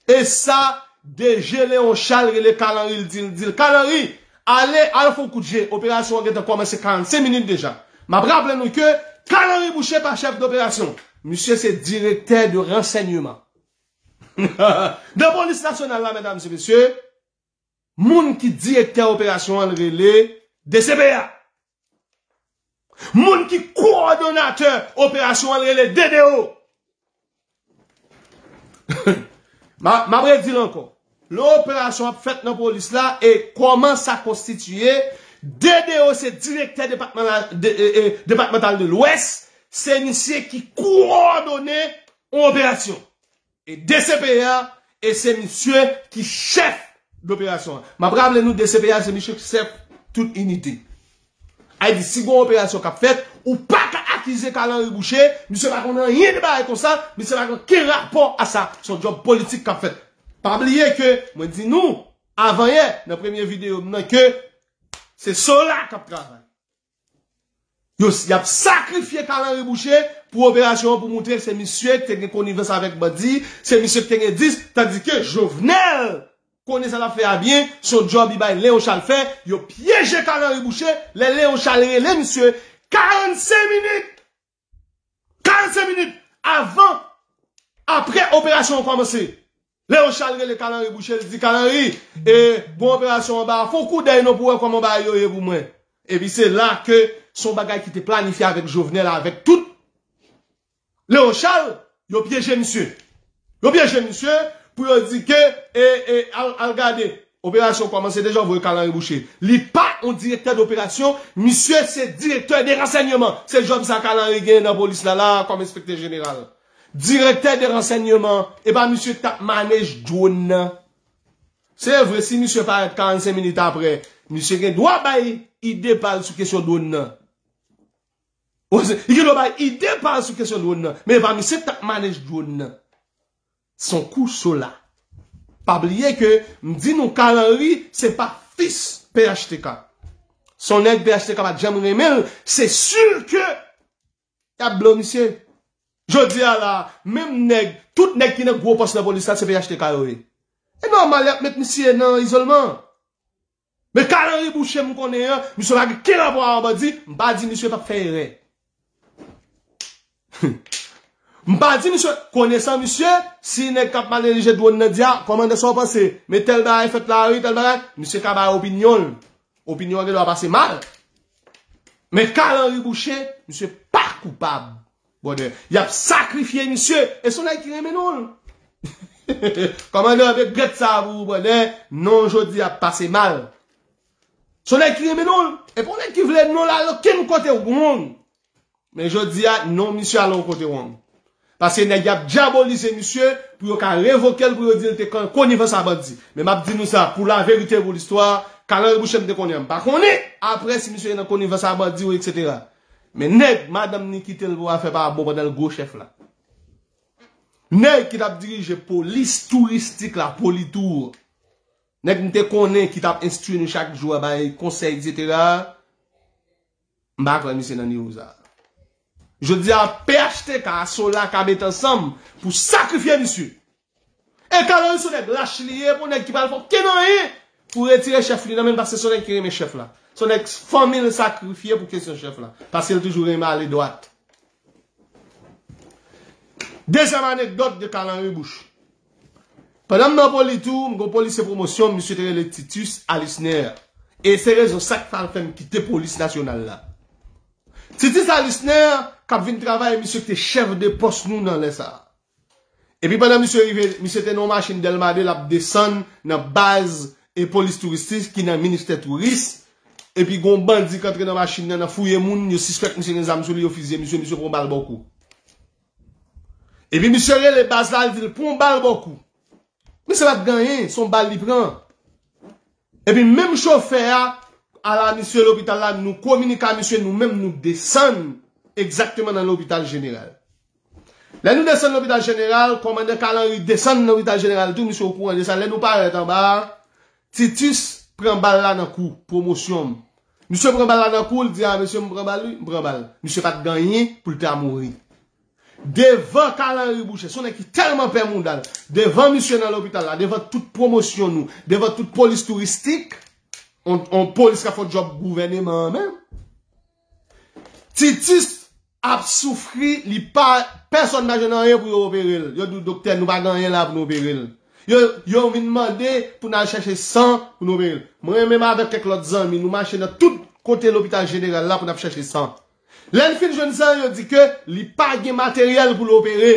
E sa, D G Léon Charles rele Carl Henry, li di l, di l, Carl Henry, ale, al fè yon kout je. Operasyon an gentan kòmanse karannsenk minit deja. M ap raple nou ke Carl Henry Boucher pa chèf doperasyon. Misye se direktè de ransèyman. Nan polis nasyonal la, medam e mesye, moun ki direktè operasyon an rele D C P A. Moun ki kowòdonatè operasyon an rele D D O. M a- m ap redi l ankò. Lè operasyon ap fèt nan polis la e kòman sa konstitiye, D D O se direktè depatman la- de- e- e- depatmantal de Lwès, se misye ki kowòdone yon operasyon. E D C P A, e se misye ki chèf doperasyon an. M ap raple nou, D C P A, se misye ki chèf tout inite. Sa vle di, si gon operasyon k ap fèt, ou pa ka akize Carl Henry Boucher, misye pa konn anyen de bagay konsa, misye pa gen okenn rapò a sa. Se yon djòb politik k ap fèt. Pa bliye ke, mwen di nou, avan yè, nan premye videyo m nan, ke se Sola k ap travay. Yo, y ap sakrifye Carl Henry Boucher pou operasyon an, pou montre se misye ki te gen konivans avèk bandi, se misye ki te gen dis, tandike Jovenel konnen sa l ap fè a byen, se yon djòb li bay Léon Charles fè, yo pyeje Carl Henry Boucher, lè Léon Charles rele misye, karannsenk minit, karannsenk minit avan, apre operasyon an kòmanse. Léon Charles rele Carl Henry Boucher, li di, Carl Henry, e, gon operasyon anba a, fè yon koudèy non pou wè kòman bagay yo ye pou mwen. Epi se la ke se yon bagay ki te planifye avèk Jovenel, avèk tout. Léon Charles, yo pyeje misye. Yo pyeje misye pou yo di ke, e, e, al, al gade, operasyon kòmanse deja, voye Carl Henry Boucher. Li pa yon direktè doperasyon, misye se direktè de ransèyman. Se djòb sa Carl Henry genyen nan polis la, la, kòm enspektè jeneral. Direktè de ransèyman, e pa misye ki t ap manej dwòn nan. Se vre, si misye parèt karannsenk minit apre, misye gen dwa bay ide pa l sou kesyon dwòn nan. Li gen dwa bay ide pa l sou kesyon dwòn nan. Men e pa misye ki t ap manej dwòn nan. Se yon kou Sola. Pa bliye ke m di nou Carl Henry se pa fis P H T K. Se yon nèg P H T K pa t janm renmen l. Se si ke y ap blo misye. Jodi a la, menm nèg, tout nèg ki nan gwo pòs nan polis la, se P H T K yo ye. E nòmal, y ap met misye nan izolman. Men Carl Henry Boucher m konnen an, misye pa gen ken rapò a bandi, m pa di misye p ap fè erè. M pa di misye, konesan misye, si nèg k ap manije dwòn nan di a, kòmandan sa w panse, men tèl bagay fèt la wi, tèl bagay, misye ka bay opinyon l. Opinyon an gen dwa pase mal. Men Carl Henry Boucher, misye pa koupab. Brother, y ap sakrifye misye, e se yon nèg ki renmen non l. Kòmandan, regrèt sa pou ou, brother, non jodi ap pase mal. Se yon nèg ki renmen non l, e pa yon nèg ki vle non l al okenn kote wrong. Men jodi a, non misye al yon kote wrong. Paske nèg y ap dyabolize misye pou yo ka revoke l, pou yo di l te kon- konivans a bandi. Men m ap di nou sa, pou laverite, pou listwa, Carl Henry Boucher m te konnen an, m pa konnen apre si misye nan konivans a bandi ou etsetera. Men nèg, madanm ni kite l pou afè pa bon pandan l gwo chèf la. Nèg ki t ap dirije polis touristik la, Politour. Nèg m te konnen ki t ap enstwi nou chak jou a, bay konsèy, etsetera. M pa kwè misye nan nivo sa. Jodi a, P H T K a Sola ka met ansanm pou sakrifye misye. E Carl Henry se yon nèg lach li ye, pou nèg ki pral fè okenn anyen pou retire chèf li nan men l, paske se yon nèg ki renmen chèf la. Se yon nèg fanmi l sakrifye pou kesyon chèf la, paske l toujou renmen ale dwat. Dezyèm anekdòt de Carl Henry Boucher. Pandan m nan Politour, m gon polisye pwomosyon, misye te rele Titus Alisner. E se rezon sa k fè l fè m kite polis nasyonal la. Titus Alisner, k ap vin travay, misye ki te chèf de pòs nou nan lè sa a. Epi pandan misye rive, misye te nan yon machin Dèlma de, l ap desann nan baz e polis touristik ki nan ministè touris. Epi gon bandi k antre nan machin nan, nan fouye moun, yo sispèk misye gen zam sou li, yo fizye misye, misye pran bal bò kou. Epi misye rele baz la, li di l pran bal bò kou. Misye pa t gen anyen, se yon bal li pran. Epi menm chofè a, ala misye lopital la, nou kominike a misye, nou menm nou desann egzakteman nan lopital jeneral. Lè nou desann lopital jeneral, kòmandan Carl Henry desann lopital jeneral tou, misye okouran de sa. Lè nou parèt anba a, Titus pran bal la nan kou, pwomosyon m. Misye pran bal la nan kou, l di, "A, mesye, m pran bal, wi, m pran bal." Misye pa t gen anyen pou l ta mouri. Devan Carl Henry Boucher, se yon nèg ki tèlman pè mouda l. Devan misye nan lopital la, devan tout pwomosyon nou, devan tout polis touristik, on, on polis k ap fè djòb gouvèneman an menm. Titus ap soufri, li pa, pèsonn pa jwenn anyen pou yo opere l. Yo di w, "Doktè, nou pa gen anyen la pou nou opere l." Yo, yo vin mande pou n al chèche san pou nou opere l. Mwen menm avèk kèk lòt zanmi, nou mache nan tout kote lopital jeneral la pou n ap chèche san. Lè n fin jwenn san, yo di ke li pa gen materyèl pou l opere.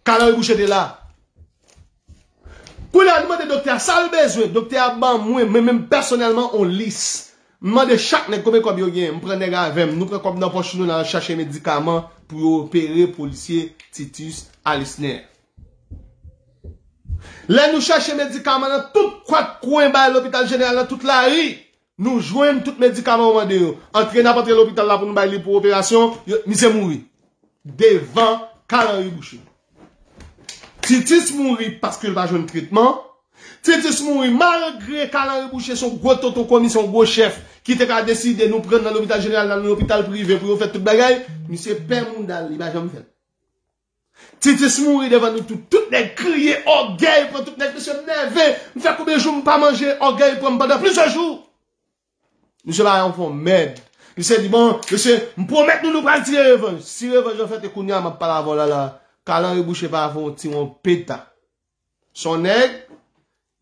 Carl Henry Boucher te la. Kounye a, nou mande doktè a sa l bezwen. Doktè a ban mwen, mwen menm pèsonèlman, on lis. M mande chak nèg konbyen kòb yo genyen. M pran nèg avè m. Nou pran kòb nan pòch nou, n al chache medikaman pou yo opere polisye Titus Alisner. Lè nou chache medikaman nan tout kwak kwen bay lopital jeneral, nan tout lari, nou jwenn tout medikaman yo mande yo. Antre, n ap antre lopital la pou nou bay li pou operasyon, yo, misye mouri. Devan Carl Henry Boucher. Titus mouri paske l pa jwenn tretman. Titus mouri malgre Carl Henry Boucher se yon gwo tonton komisyon, gwo chèf ki te ka deside nou pran nan lopital jeneral, nan lopital prive pou yo fè tout bagay. Misye pè mouda l, li pa janm fè l. Titus mouri devan nou tout. Tout nèg kriye, ògèy pran tout nèg. Mesye, m nève. M fè konbyen jou m pa manje, ògèy pran m pandan plizyè jou. Misye pa yon fon mèd. Misye di, "Bon, mesye, m pwomèt nou, nou pral tire revanj." Si revanj lan fèt, e kounye a m ap pale avè w la la, Carl Henry Boucher pa fè yon ti yon peta. Se yon nèg,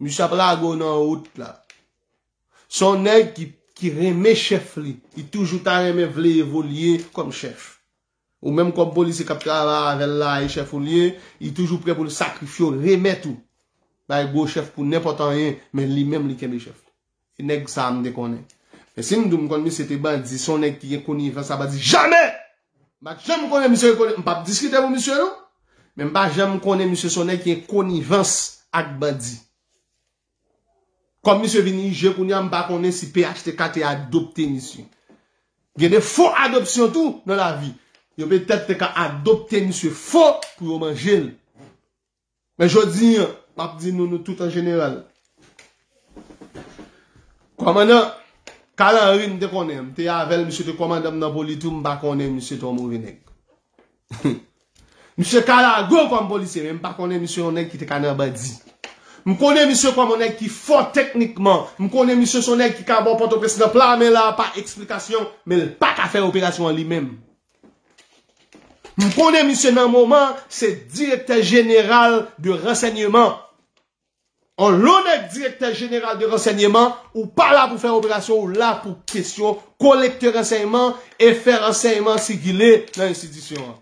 misye ap lage w nan wout la. Se yon nèg ki, ki renmen chèf li. Li toujou ta renmen vle evolye kòm chèf. Ou menm kòm polisye k ap travay avè l la, e chèf ou l ye, li toujou prè pou l sakrifye w, remèt ou. Bay gwo chèf pou nenpòt anyen, men li menm li kenbe chèf li. E nèg sa a m te konnen. Men si m di w m konn misye te bandi, se yon nèg ki gen konivans a bandi. Jamè! M pa t janm konnen misye gen koni-, m p ap diskite pou misye non. Men m pa janm konnen misye se yon nèg ki gen konivans ak bandi. Kòm misye vin I G kounye a, m pa konnen si P H T K te adopte misye. Gen de fo adopsyon tou nan lavi. Yo petèt te ka adopte misye fo pou yo manje l. Men jodi a, m ap di nou, nou tout an jeneral. Kòmandan Carl Henry, m te konnen, m te avè l, misye te kòmandan m nan poli tou, m pa konnen misye te yon move nèg. Misye ka lage w kòm polisye, men m pa konnen misye yon nèg ki te ka nan bandi. M konnen misye kòm yon nèg ki fò teknikman. M konnen misye se yon nèg ki ka ba w Pòtoprens nan pla men la, pa eksplikasyon, men l pa ka fè operasyon an li menm. M konnen misye nan moman, se direktè jeneral de ransèyman. On lè w nèg direktè jeneral de ransèyman, ou pa la pou fè operasyon, ou la pou kesyon kolekte ransèyman e fè ransèyman sikile nan enstitisyon an.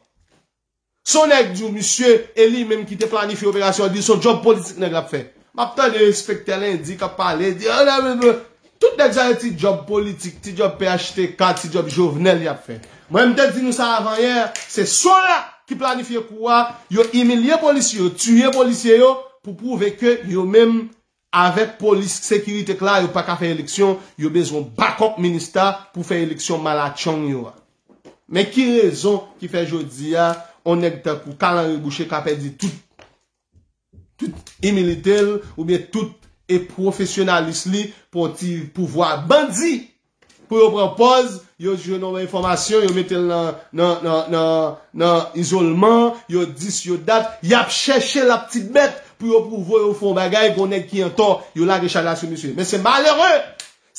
Se yon nèg di w misye, e li menm ki te planifye operasyon an, di se yon djòb politik nèg la ap fè. M ap tande enspektè Lendi k ap pale, di, "Ah, nan, nan, nan." Tout nèg sa yo ti djòb politik, ti djòb P H T K, ti djòb Jovenel y ap fè. Mwen, m te di nou sa avan yè, se SONAC ki planifye kou a, yo imilye polisye yo, tiye polisye yo, pou pwouve ke yo menm, avèk polis sekirite k la, yo pa ka fè eleksyon, yo bezwen bakòp minista pou fè eleksyon malatchong yo a. Men ki rezon ki fè jodi a, on nèg tankou Carl Henry Boucher ka pèdi tout tout imilite l, oubyen tout e pwofesyonalis li pou yon ti pouvwa bandi. Pou yo pran pòz, yo jwenn yon enfòmasyon, yo mete l nan, nan, nan, nan, nan izolman, yo dis, yo dat, y ap chèche l ap ti bèt pou yo pwouve yo fè yon bagay, gon nèg ki antò, yo lage chay la sou misye. Men se malere!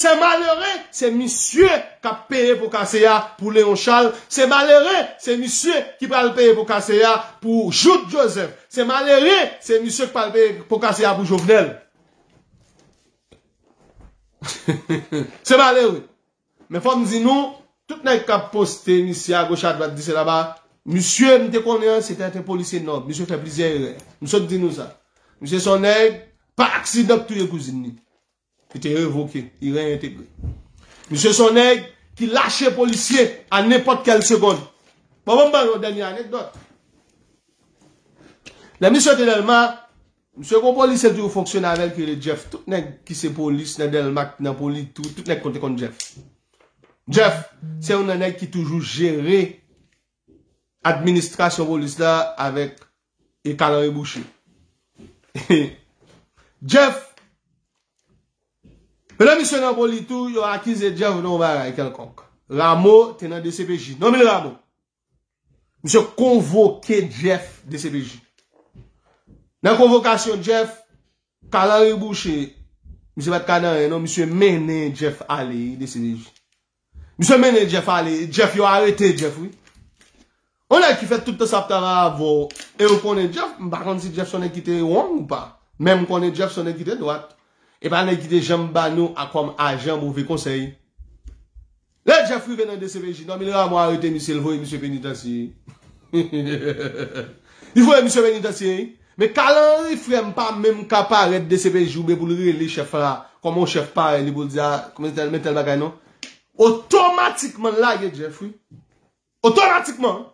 Se malere, se misye k ap peye po kase a pou Leon Charles. Se malere, se misye ki pral peye po kase a pou Jouthe Joseph. Se malere, se misye k pral peye po kase a pou Jovenel. Se malere. Men fò m di nou, Tout nèg k ap poste misye agoch adwat, di se laba. Misye, m te konnen an, se te yon polisye nòb. Misye fè plizyè erè. M sot di nou sa. Misye se yon nèg, pa aksidan, k touye kouzin li. Li te revoke, li reyentegre. Misye se yon nèg ki lache polisye a nenpòt kèl segonn. Bon, bon, m ban nou yon dènye anekdòt. Lè misye te Dèlma, misye gon polisye toujou fonksyone avè l ki rele Jeff. Tout nèg ki se polis nan Dèlma, nan Politou, tout nèg konn te konn Jeff. Jeff, se youn nan nèg ki toujou jere administrasyon polis la avèk e Carl Henry Boucher. Jeff, pandan misye nan Politou, yo akize Jeff de yon bagay kèlkonk. Rameau te nan D C P J. Nonm li Rameau. Misye konvoke Jeff D C P J. Nan konvokasyon Jeff, Carl Henry Boucher, misye pa t ka nan anyen non, misye mennen Jeff ale D C P J. Misye mennen Jeff ale, Jeff yo arete Jeff wi. Yon nèg ki fè tout tan sa ap travay avè w, e ou konnen Jeff, m pa konn si Jeff se yon nèg ki te wrong ou pa. Men m konnen Jeff se yon nèg ki te dwat. E pa nèg ki te janm ba nou a kòm ajan move konsèy. Lè Jeff rive nan D C P J, Normil Rameau arete misye, l voye misye penitansye. Li voye misye penitansye, wi. Men Carl Henry, frè m, pa menm ka parèt D C P J oubyen pou l rele chèf la, kòm yon chèf parèy li pou l di a, men tèl, men tèl bagay non. Otomatikman, l lage Jeff, wi. Otomatikman.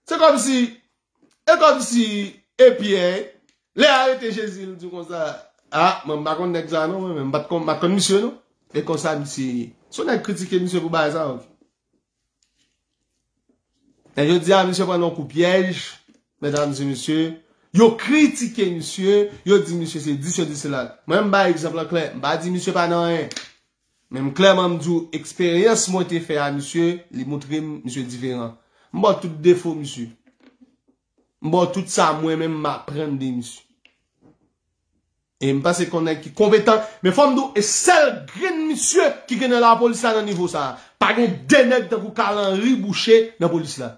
Se kòmsi, e kòmsi, e Pyè, lè arete Jezi, l di konsa, a, mwen m pa konn nèg sa non, mwen menm, m pa t konn, m pa t konn misye non. E konsa misye ye. Se yon nèg kritike misye pou bagay sa, ok. E yo di a misye pran yon kou pyèj, medam e mesye, yo kritike misye, yo di misye se di sesi, di sela. Mwen m bay egzanp lan klè, m pa di misye pa nan anyen. Men m klèman m di w eksperyans mwen te fè a misye, li moutre m misye diferan. M ba w tout defo misye. M ba w tout sa mwen menm m aprann de misye. E m panse k yon nèg ki konpetan, men fò m di w, e sèl grenn misye ki gen nan lapolis la nan nivo sa a. Pa gen de nèg tankou Carl Henry Boucher nan polis la.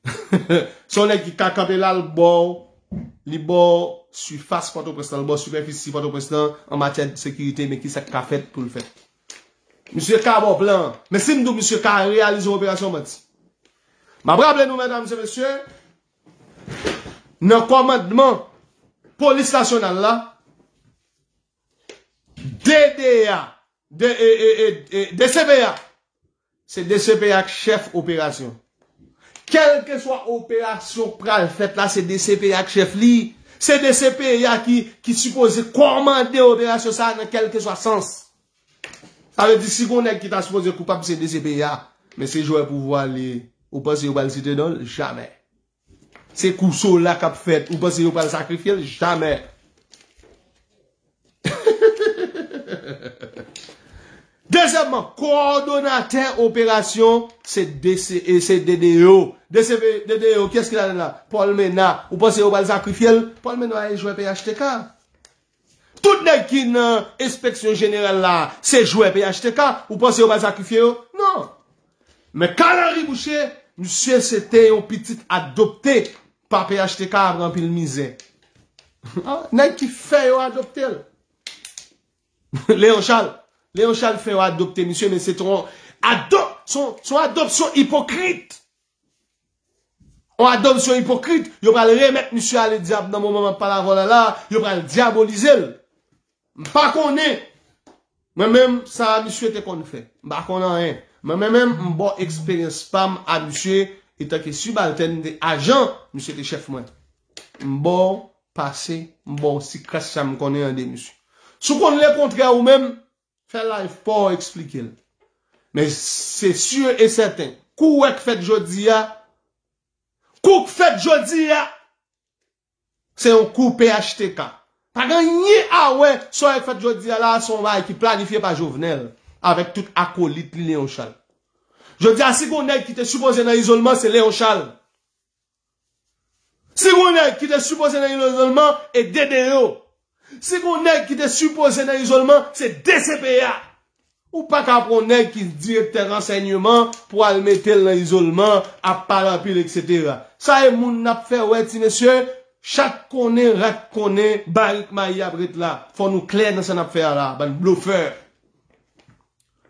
Se yon nèg ki ka kanpe la, l ba w, li ba w sifas Pòtoprens lan, l ba w sipèfisi Pòtoprens lan an matyè de sekirite, men ki sa k ka fèt pou l fèt. Misye ka ba w plan, men si m di w misye ka reyalize yon operasyon, manti. M ap raple nou, medam e mesye, nan kòmandman polis nasyonal la, D D A, de, e, e, e, e, D C P A, se D C P A k chèf operasyon. Kèlkeswa operasyon k pral fèt la, se D C P A k chèf li. Se D C P A ki, ki sipoze kòmande operasyon sa a nan kèlkeswa sans. Sa vle di, si gon nèg ki ta sipoze koupab, se D C P A, men se jwè pouvwa li ye. Ou panse yo pral site non l? Jamè. Se kou Sola k ap fèt, ou panse yo pral sakrifye l? Jamè. Dezyèmman, kowòdonatè operasyon, se D C, e se D D O. D C P, D D O, kiyès ki ladan la? Paul Ménard. Ou panse yo pral sakrifye l? Paul Ménard e jwè P H T K. Tout nèg ki nan enspeksyon jeneral la, se jwè P H T K. Ou panse yo pral sakrifye yo? Non. Men Carl Henry Boucher, misye se te yon pitit adopte pa P H T K apre anpil mizè. Ah, nèg ki fè yo adopte l. Léon Charles. Léon Charles fè yo adopte misye, men se t on adop-, se on, se on adopsyon ipokrit. On adopsyon ipokrit. Yo pral remèt misye ale dyab nan moman m ap pale avè w la la. Yo pral dyabolize l. M pa konnen. Mwen menm, sa a misye te konn fè. M pa konn anyen. Mwen menm, menm, m ba w eksperyans pa m a misye, etanke sibaltèn de ajan, misye te chèf mwen. M ba w pase, m ba w ti kras sa m konnen an de misye. Si w konn lekontrè ou menm, fè live pa w eksplike l. Men se si e sèten, kou w wè k fèt jodi a, kou k fèt jodi a, se yon kou P H T K. Pa gen anyen a wè sa w wè k fèt jodi a la, se yon bagay ki planifye pa Jovenel avèk tout akolit li Léon Charles. Jodi a, si gen yon nèg ki te sipoze nan izolman, se Léon Charles. Si gen yon nèg ki te sipoze nan izolman, e D D O. Si gen yon nèg ki te sipoze nan izolman, se D C P A. Ou pa ka pran yon nèg ki direktè ransèyman pou al mete l nan izolman, ap pale anpil, etsetera. Sa e moun n ap fè wè, ti mesye, chat konnen, rat konnen, barik mayi ap ret la. Fò nou klè nan sa n ap fè a la, bann blofè.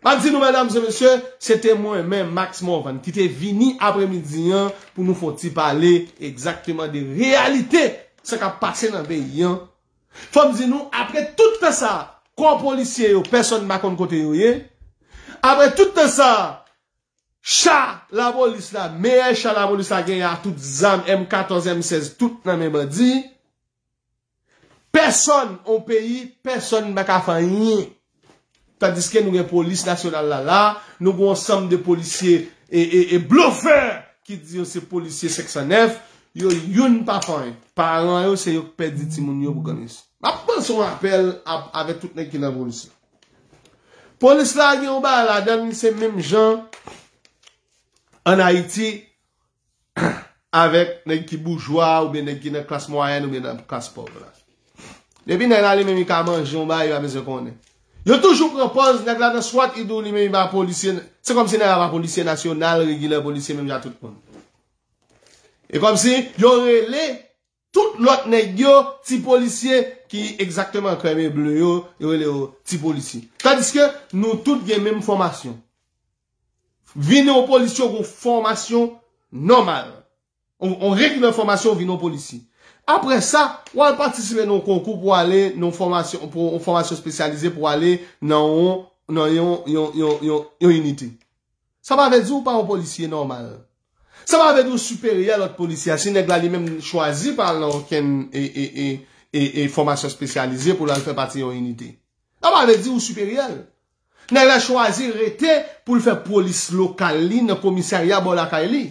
M ap di nou, medam e mesye, se te mwen menm, Max Morvan, ki te vini apremidi an pou nou fè yon ti pale egzakteman de reyalite sa k ap pase nan peyi an. Fò m di nou, apre tout tan sa, kò polisye yo, pèsonn pa konn kote yo ye. Apre tout tan sa, cha lapolis la, meyè cha lapolis la genyen a tout zam, M katòz, M sèz, tout nan men bandi. Pèsonn, on peyi, pèsonn pa ka fè anyen. Tandiske nou gen polis nasyonal la la, nou gen yon sanm de polisye e, e, e blofè ki di yo se polisye senk san nèf, yo youn pa fè anyen. Paran yo se yo k pèdi timoun yo pou granmesi. M ap lanse yon apèl a, avèk tout nèg ki nan polis la. Polis la gen yon bagay ladan l, se menm jan ann Ayiti avèk nèg ki boujwa oubyen nèg ki nan klas mwayèn oubyen nan klas pòv la. Depi nèg la li menm li ka manje yon bagay, yo pa bezwen konnen. Yo toujou pran pòz, nèg la nan swat, li di w li menm li pa polisye. Se kòmsi nèg la pa polisye nasyonal, regilè polisye, menm jan tout moun. E kòmsi yo rele tout lòt nèg yo, ti polisye ki egzakteman krèm e ble yo, yo rele yo ti polisye. Tandiske nou tout gen menm fòmasyon. Vin yon polisye, w gen yon fòmasyon nòmal. On, on regilè fòmasyon, w vin yon polisye. Apre sa, w al patisipe nan yon konkou pou ale nan yon fòmasyon, pou yon fòmasyon espesyalize pou ale nan yon, nan yon, yon, yon, yon, yon inite. Sa pa vle di w pa yon polisye nòmal. Sa pa vle di w siperyè lòt polisye a. Si nèg la li menm chwazi pa al nan okenn e, e, e, e, e fòmasyon espesyalize pou l al fè pati yon inite. Sa pa vle di w siperyè l. Nèg la chwazi rete pou l fè polis lokal li nan komisarya bò lakay li.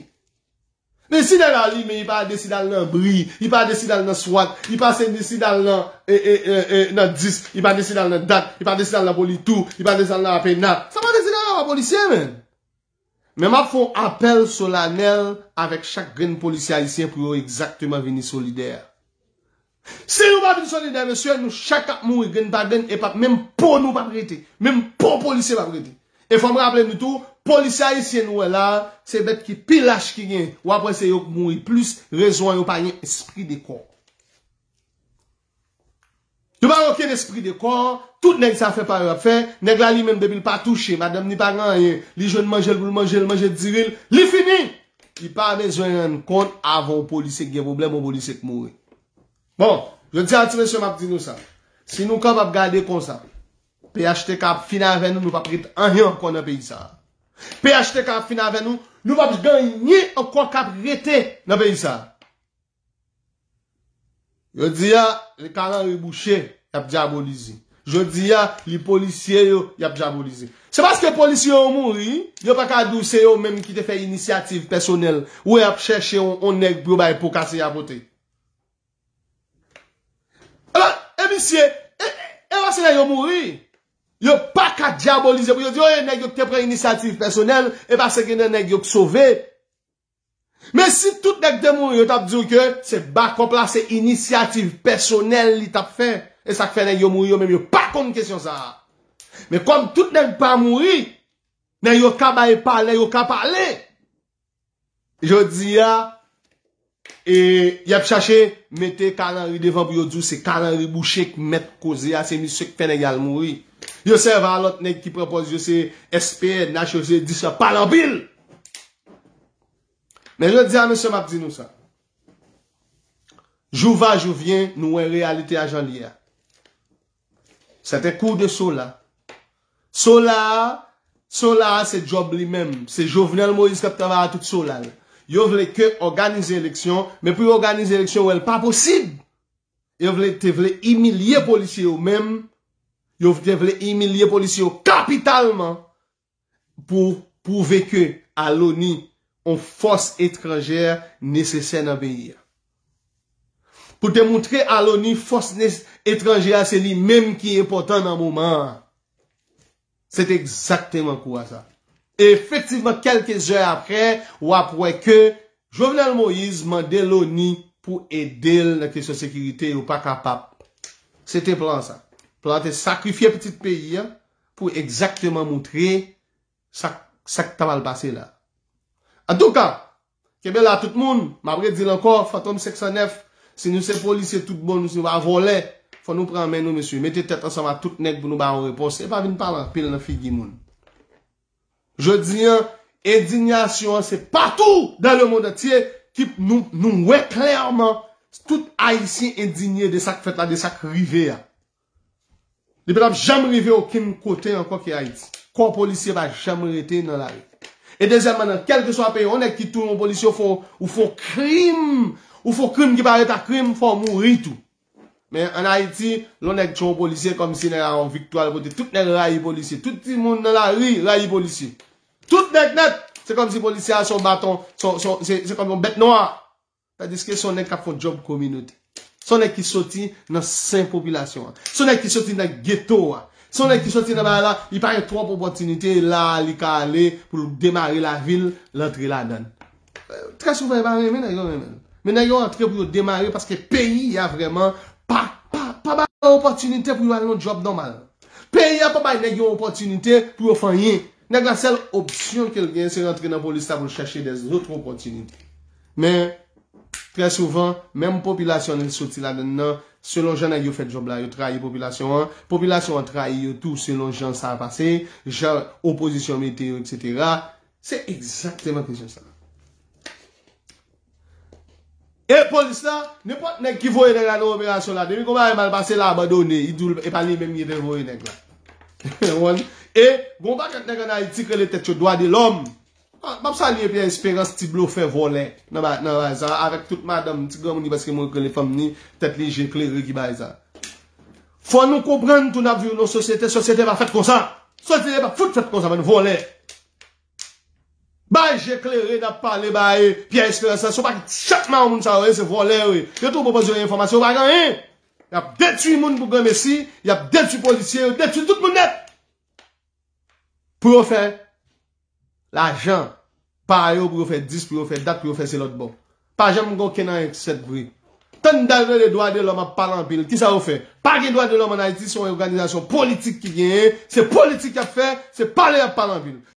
Men si nèg la li menm li pa deside al nan bri, li pa deside al nan swat, li pa se deside al nan, e, e, e, e, nan dis, li pa deside al nan dat, li pa deside al nan politou, li pa deside al nan apena. Sa pa vle di nèg la pa polisye, menn. Men m ap fè yon apèl solanèl avèk chak grenn polisye ayisyen pou yo egzakteman vini solidè. Si nou pa vin solidè, mesye, nou chak ap mouri grenn pa grenn, e p ap menm po nou p ap rete. Menm po polisye p ap rete. E fò m raple nou tou, polisye ayisyen nou wè la a, se bèt ki pi lach ki gen. W ap wè se yo k mouri plis, rezon an yo pa gen espri de kò. Yo pa gen okenn espri de kò, tout nèg sa fè pa yo ap fè, nèg la li menm depi l pa touche, madanm ni pa gen anyen, li jwenn manje l pou l manje, l manje diri l, li fini! Li pa bezwen rann kont avan yon polisye k gen pwoblèm, yon polisye k mouri. Bon, jodi a ti mesye m ap di nou sa. Si nou kapab gade konsa, P H T K ap fin avè nou, nou p ap ret anyen ankò nan peyi sa a. P H T K ap fin avè nou, nou p ap gen anyen ankò k ap rete nan peyi sa a. Yo di a, li Kalanri Boucher, y ap dyabolize. Jodi a, li polisye yo, y ap dyabolize. Se paske polisye yo mouri, yo pa ka di w se yo menm ki te fè inisyativ pèsonèl, ou wè y ap chèche yon, yon nèg pou yo bay po kase a pote. Alò, e misye, e, e, e paske nèg yo mouri, yo pa ka dyabolize pou yo di, o, e nèg yo ki te pran inisyativ pèsonèl, e paske gen nan nèg yo k sove. Men si tout nèg te mouri, yo t ap di w ke se bakòp la, se inisyativ pèsonèl li t ap fè. E sa k fè nèg yo mouri, yo menm yo pa konn kesyon sa a. Men kòm tout nèg pa mouri, nèg yo ka bay palè, yo ka pale. Jodi a, e, y ap chache mete Kalanri devan pou yo di w se Kalanri Boucher k mèt koze a, se misye k fè nèg al mouri. Yo sèvi a lòt nèg ki pran pòz yo se S P N H, yo se di sa, pale anpil. Men jodi a, mesye, m ap di nou sa. Jou va, jou vyen, nou wè reyalite a jan l ye a. C'est un coup de Sola. Sola a, Sola a se djòb li menm. Se Jovenel Moïse k ap travay a tout Sola l. Yo vle ke òganize eleksyon, men pou yo òganize eleksyon, yo wè l pa posib. Yo vle, te vle imilye polisye yo menm. Yo te vle imilye polisye yo kapitalman pou pwouve ke a l'ONU, yon fòs etranjè nesesè nan peyi a. Pou te moutre a l'ONU fòs nes-, etranjè a se li menm ki enpòtan nan moman an. Se te egzakteman kou a sa. E efektivman, kèlke zè apre, w ap wè ke Jovenel Moïse mande l'ONU pou ede l nan kesyon sekirite, yo pa kapab. Se te plan sa. Plan te sakrifye pitit peyi a pou egzakteman moutre sa, sa k ta pral pase la. Antouka, kenbe la tout moun, m ap redi l ankò, Fantom senk san nèf, si nou se polisye tout bon, nou se pa vòlè, fò nou pran men nou, mesye. Mete tèt ansanm ak tout nèg pou nou ba yon repons. E pa vin pale anpil nan figi moun. Jodi an, endinyasyon an se patou dans le monde entier ki nou, nou wè klèman tout Ayisyen endinye de sa k fèt la, de sa k rive a. Li pa t ap janm rive okenn kote ankò ke Ayiti. Kò polisye pa janm rete nan lari. E dezyèmman, nan kèlkeswa peyi, yon nèg ki touye yon polisye, ou fè, ou fè yon krim, ou fè yon krim ki pa rete krim, fò w mouri tou. Men ann Ayiti, lè yon nèg tchwe yon polisye, kòmsi nèg la yon viktwa l pote. Tout nèg rayi polisye. Tout timoun nan lari rayi polisye. Tout nèg nèt, se kòmsi polisye a se yon baton, se, se, se, se kòm yon bèt nwa. Tandiske se yon nèg k ap fè yon djòb kominote. Se yon nèg ki soti nan sen popilasyon an. Se yon nèg ki soti nan geto a. Se yon nèg ki soti nan bagay la, li pa gen twòp opòtinite, la li ka ale pou l demare lavi l, l antre ladan l. Trè souvan, e pa renmen nèg yo renmen l. Men nèg yo antre pou yo demare paske peyi a vrèman pa, pa, pa ba yo opòtinite pou yo al nan djòb nòmal. Peyi a pa bay nèg yo opòtinite pou yo fè anyen. Nèg la, sèl opsyon ke l gen, se rantre nan polis la pou l chèche dèzòt opòtinite. Men, trè souvan, menm popilasyon an li soti ladan l nan, selon jan nèg yo fè djòb la, yo trayi popilasyon an, popilasyon an trayi yo tou selon jan sa pase, jan opozisyon mete yo, etsetera. Se egzakteman kesyon sa. E polis la, nenpòt nèg ki voye nèg la nan operasyon la, depi gon bagay mal pase, l abandone, li di w e pa li menm ki te voye nèg la. Ou konprann? E gon pakèt nèg ann Ayiti k rele tèt yo dwa de lòm. Ah, m ap salye Pierre Espérance, ti blofè vòlè, nan ba-, nan bagay sa, avèk tout madanm, ti granmoun li, paske mwen rele fanm ni, tèt li je klere ki bagay sa. Fò nou konprann tou n ap viv nan sosyete, sosyete pa fèt konsa. Sosyete pa fout fèt konsa, bann vòlè. Bay je klere n ap pale bay Pierre Espérance la, se yon pakèt chat mawon moun sa yo ye, se vòlè yo ye. Yo tou pwopoze yo enfòmasyon, yo pa gen anyen. Y ap detwi moun pou granmesi, y ap detwi polisye, yo detwi tout moun nèt. Pou yo fè lajan pa yo, pou yo fè dis, pou yo fè dat, pou yo fè se lòt bò. Pa janm gen okenn anyen k fèt vre. Tann dal rele dwa de lòm ap pale anpil. Kisa yo fè? Pa gen dwa de lòm ann Ayiti, se yon òganizasyon politik ki genyen. Se politik y ap fè, se pale y ap pale anpil.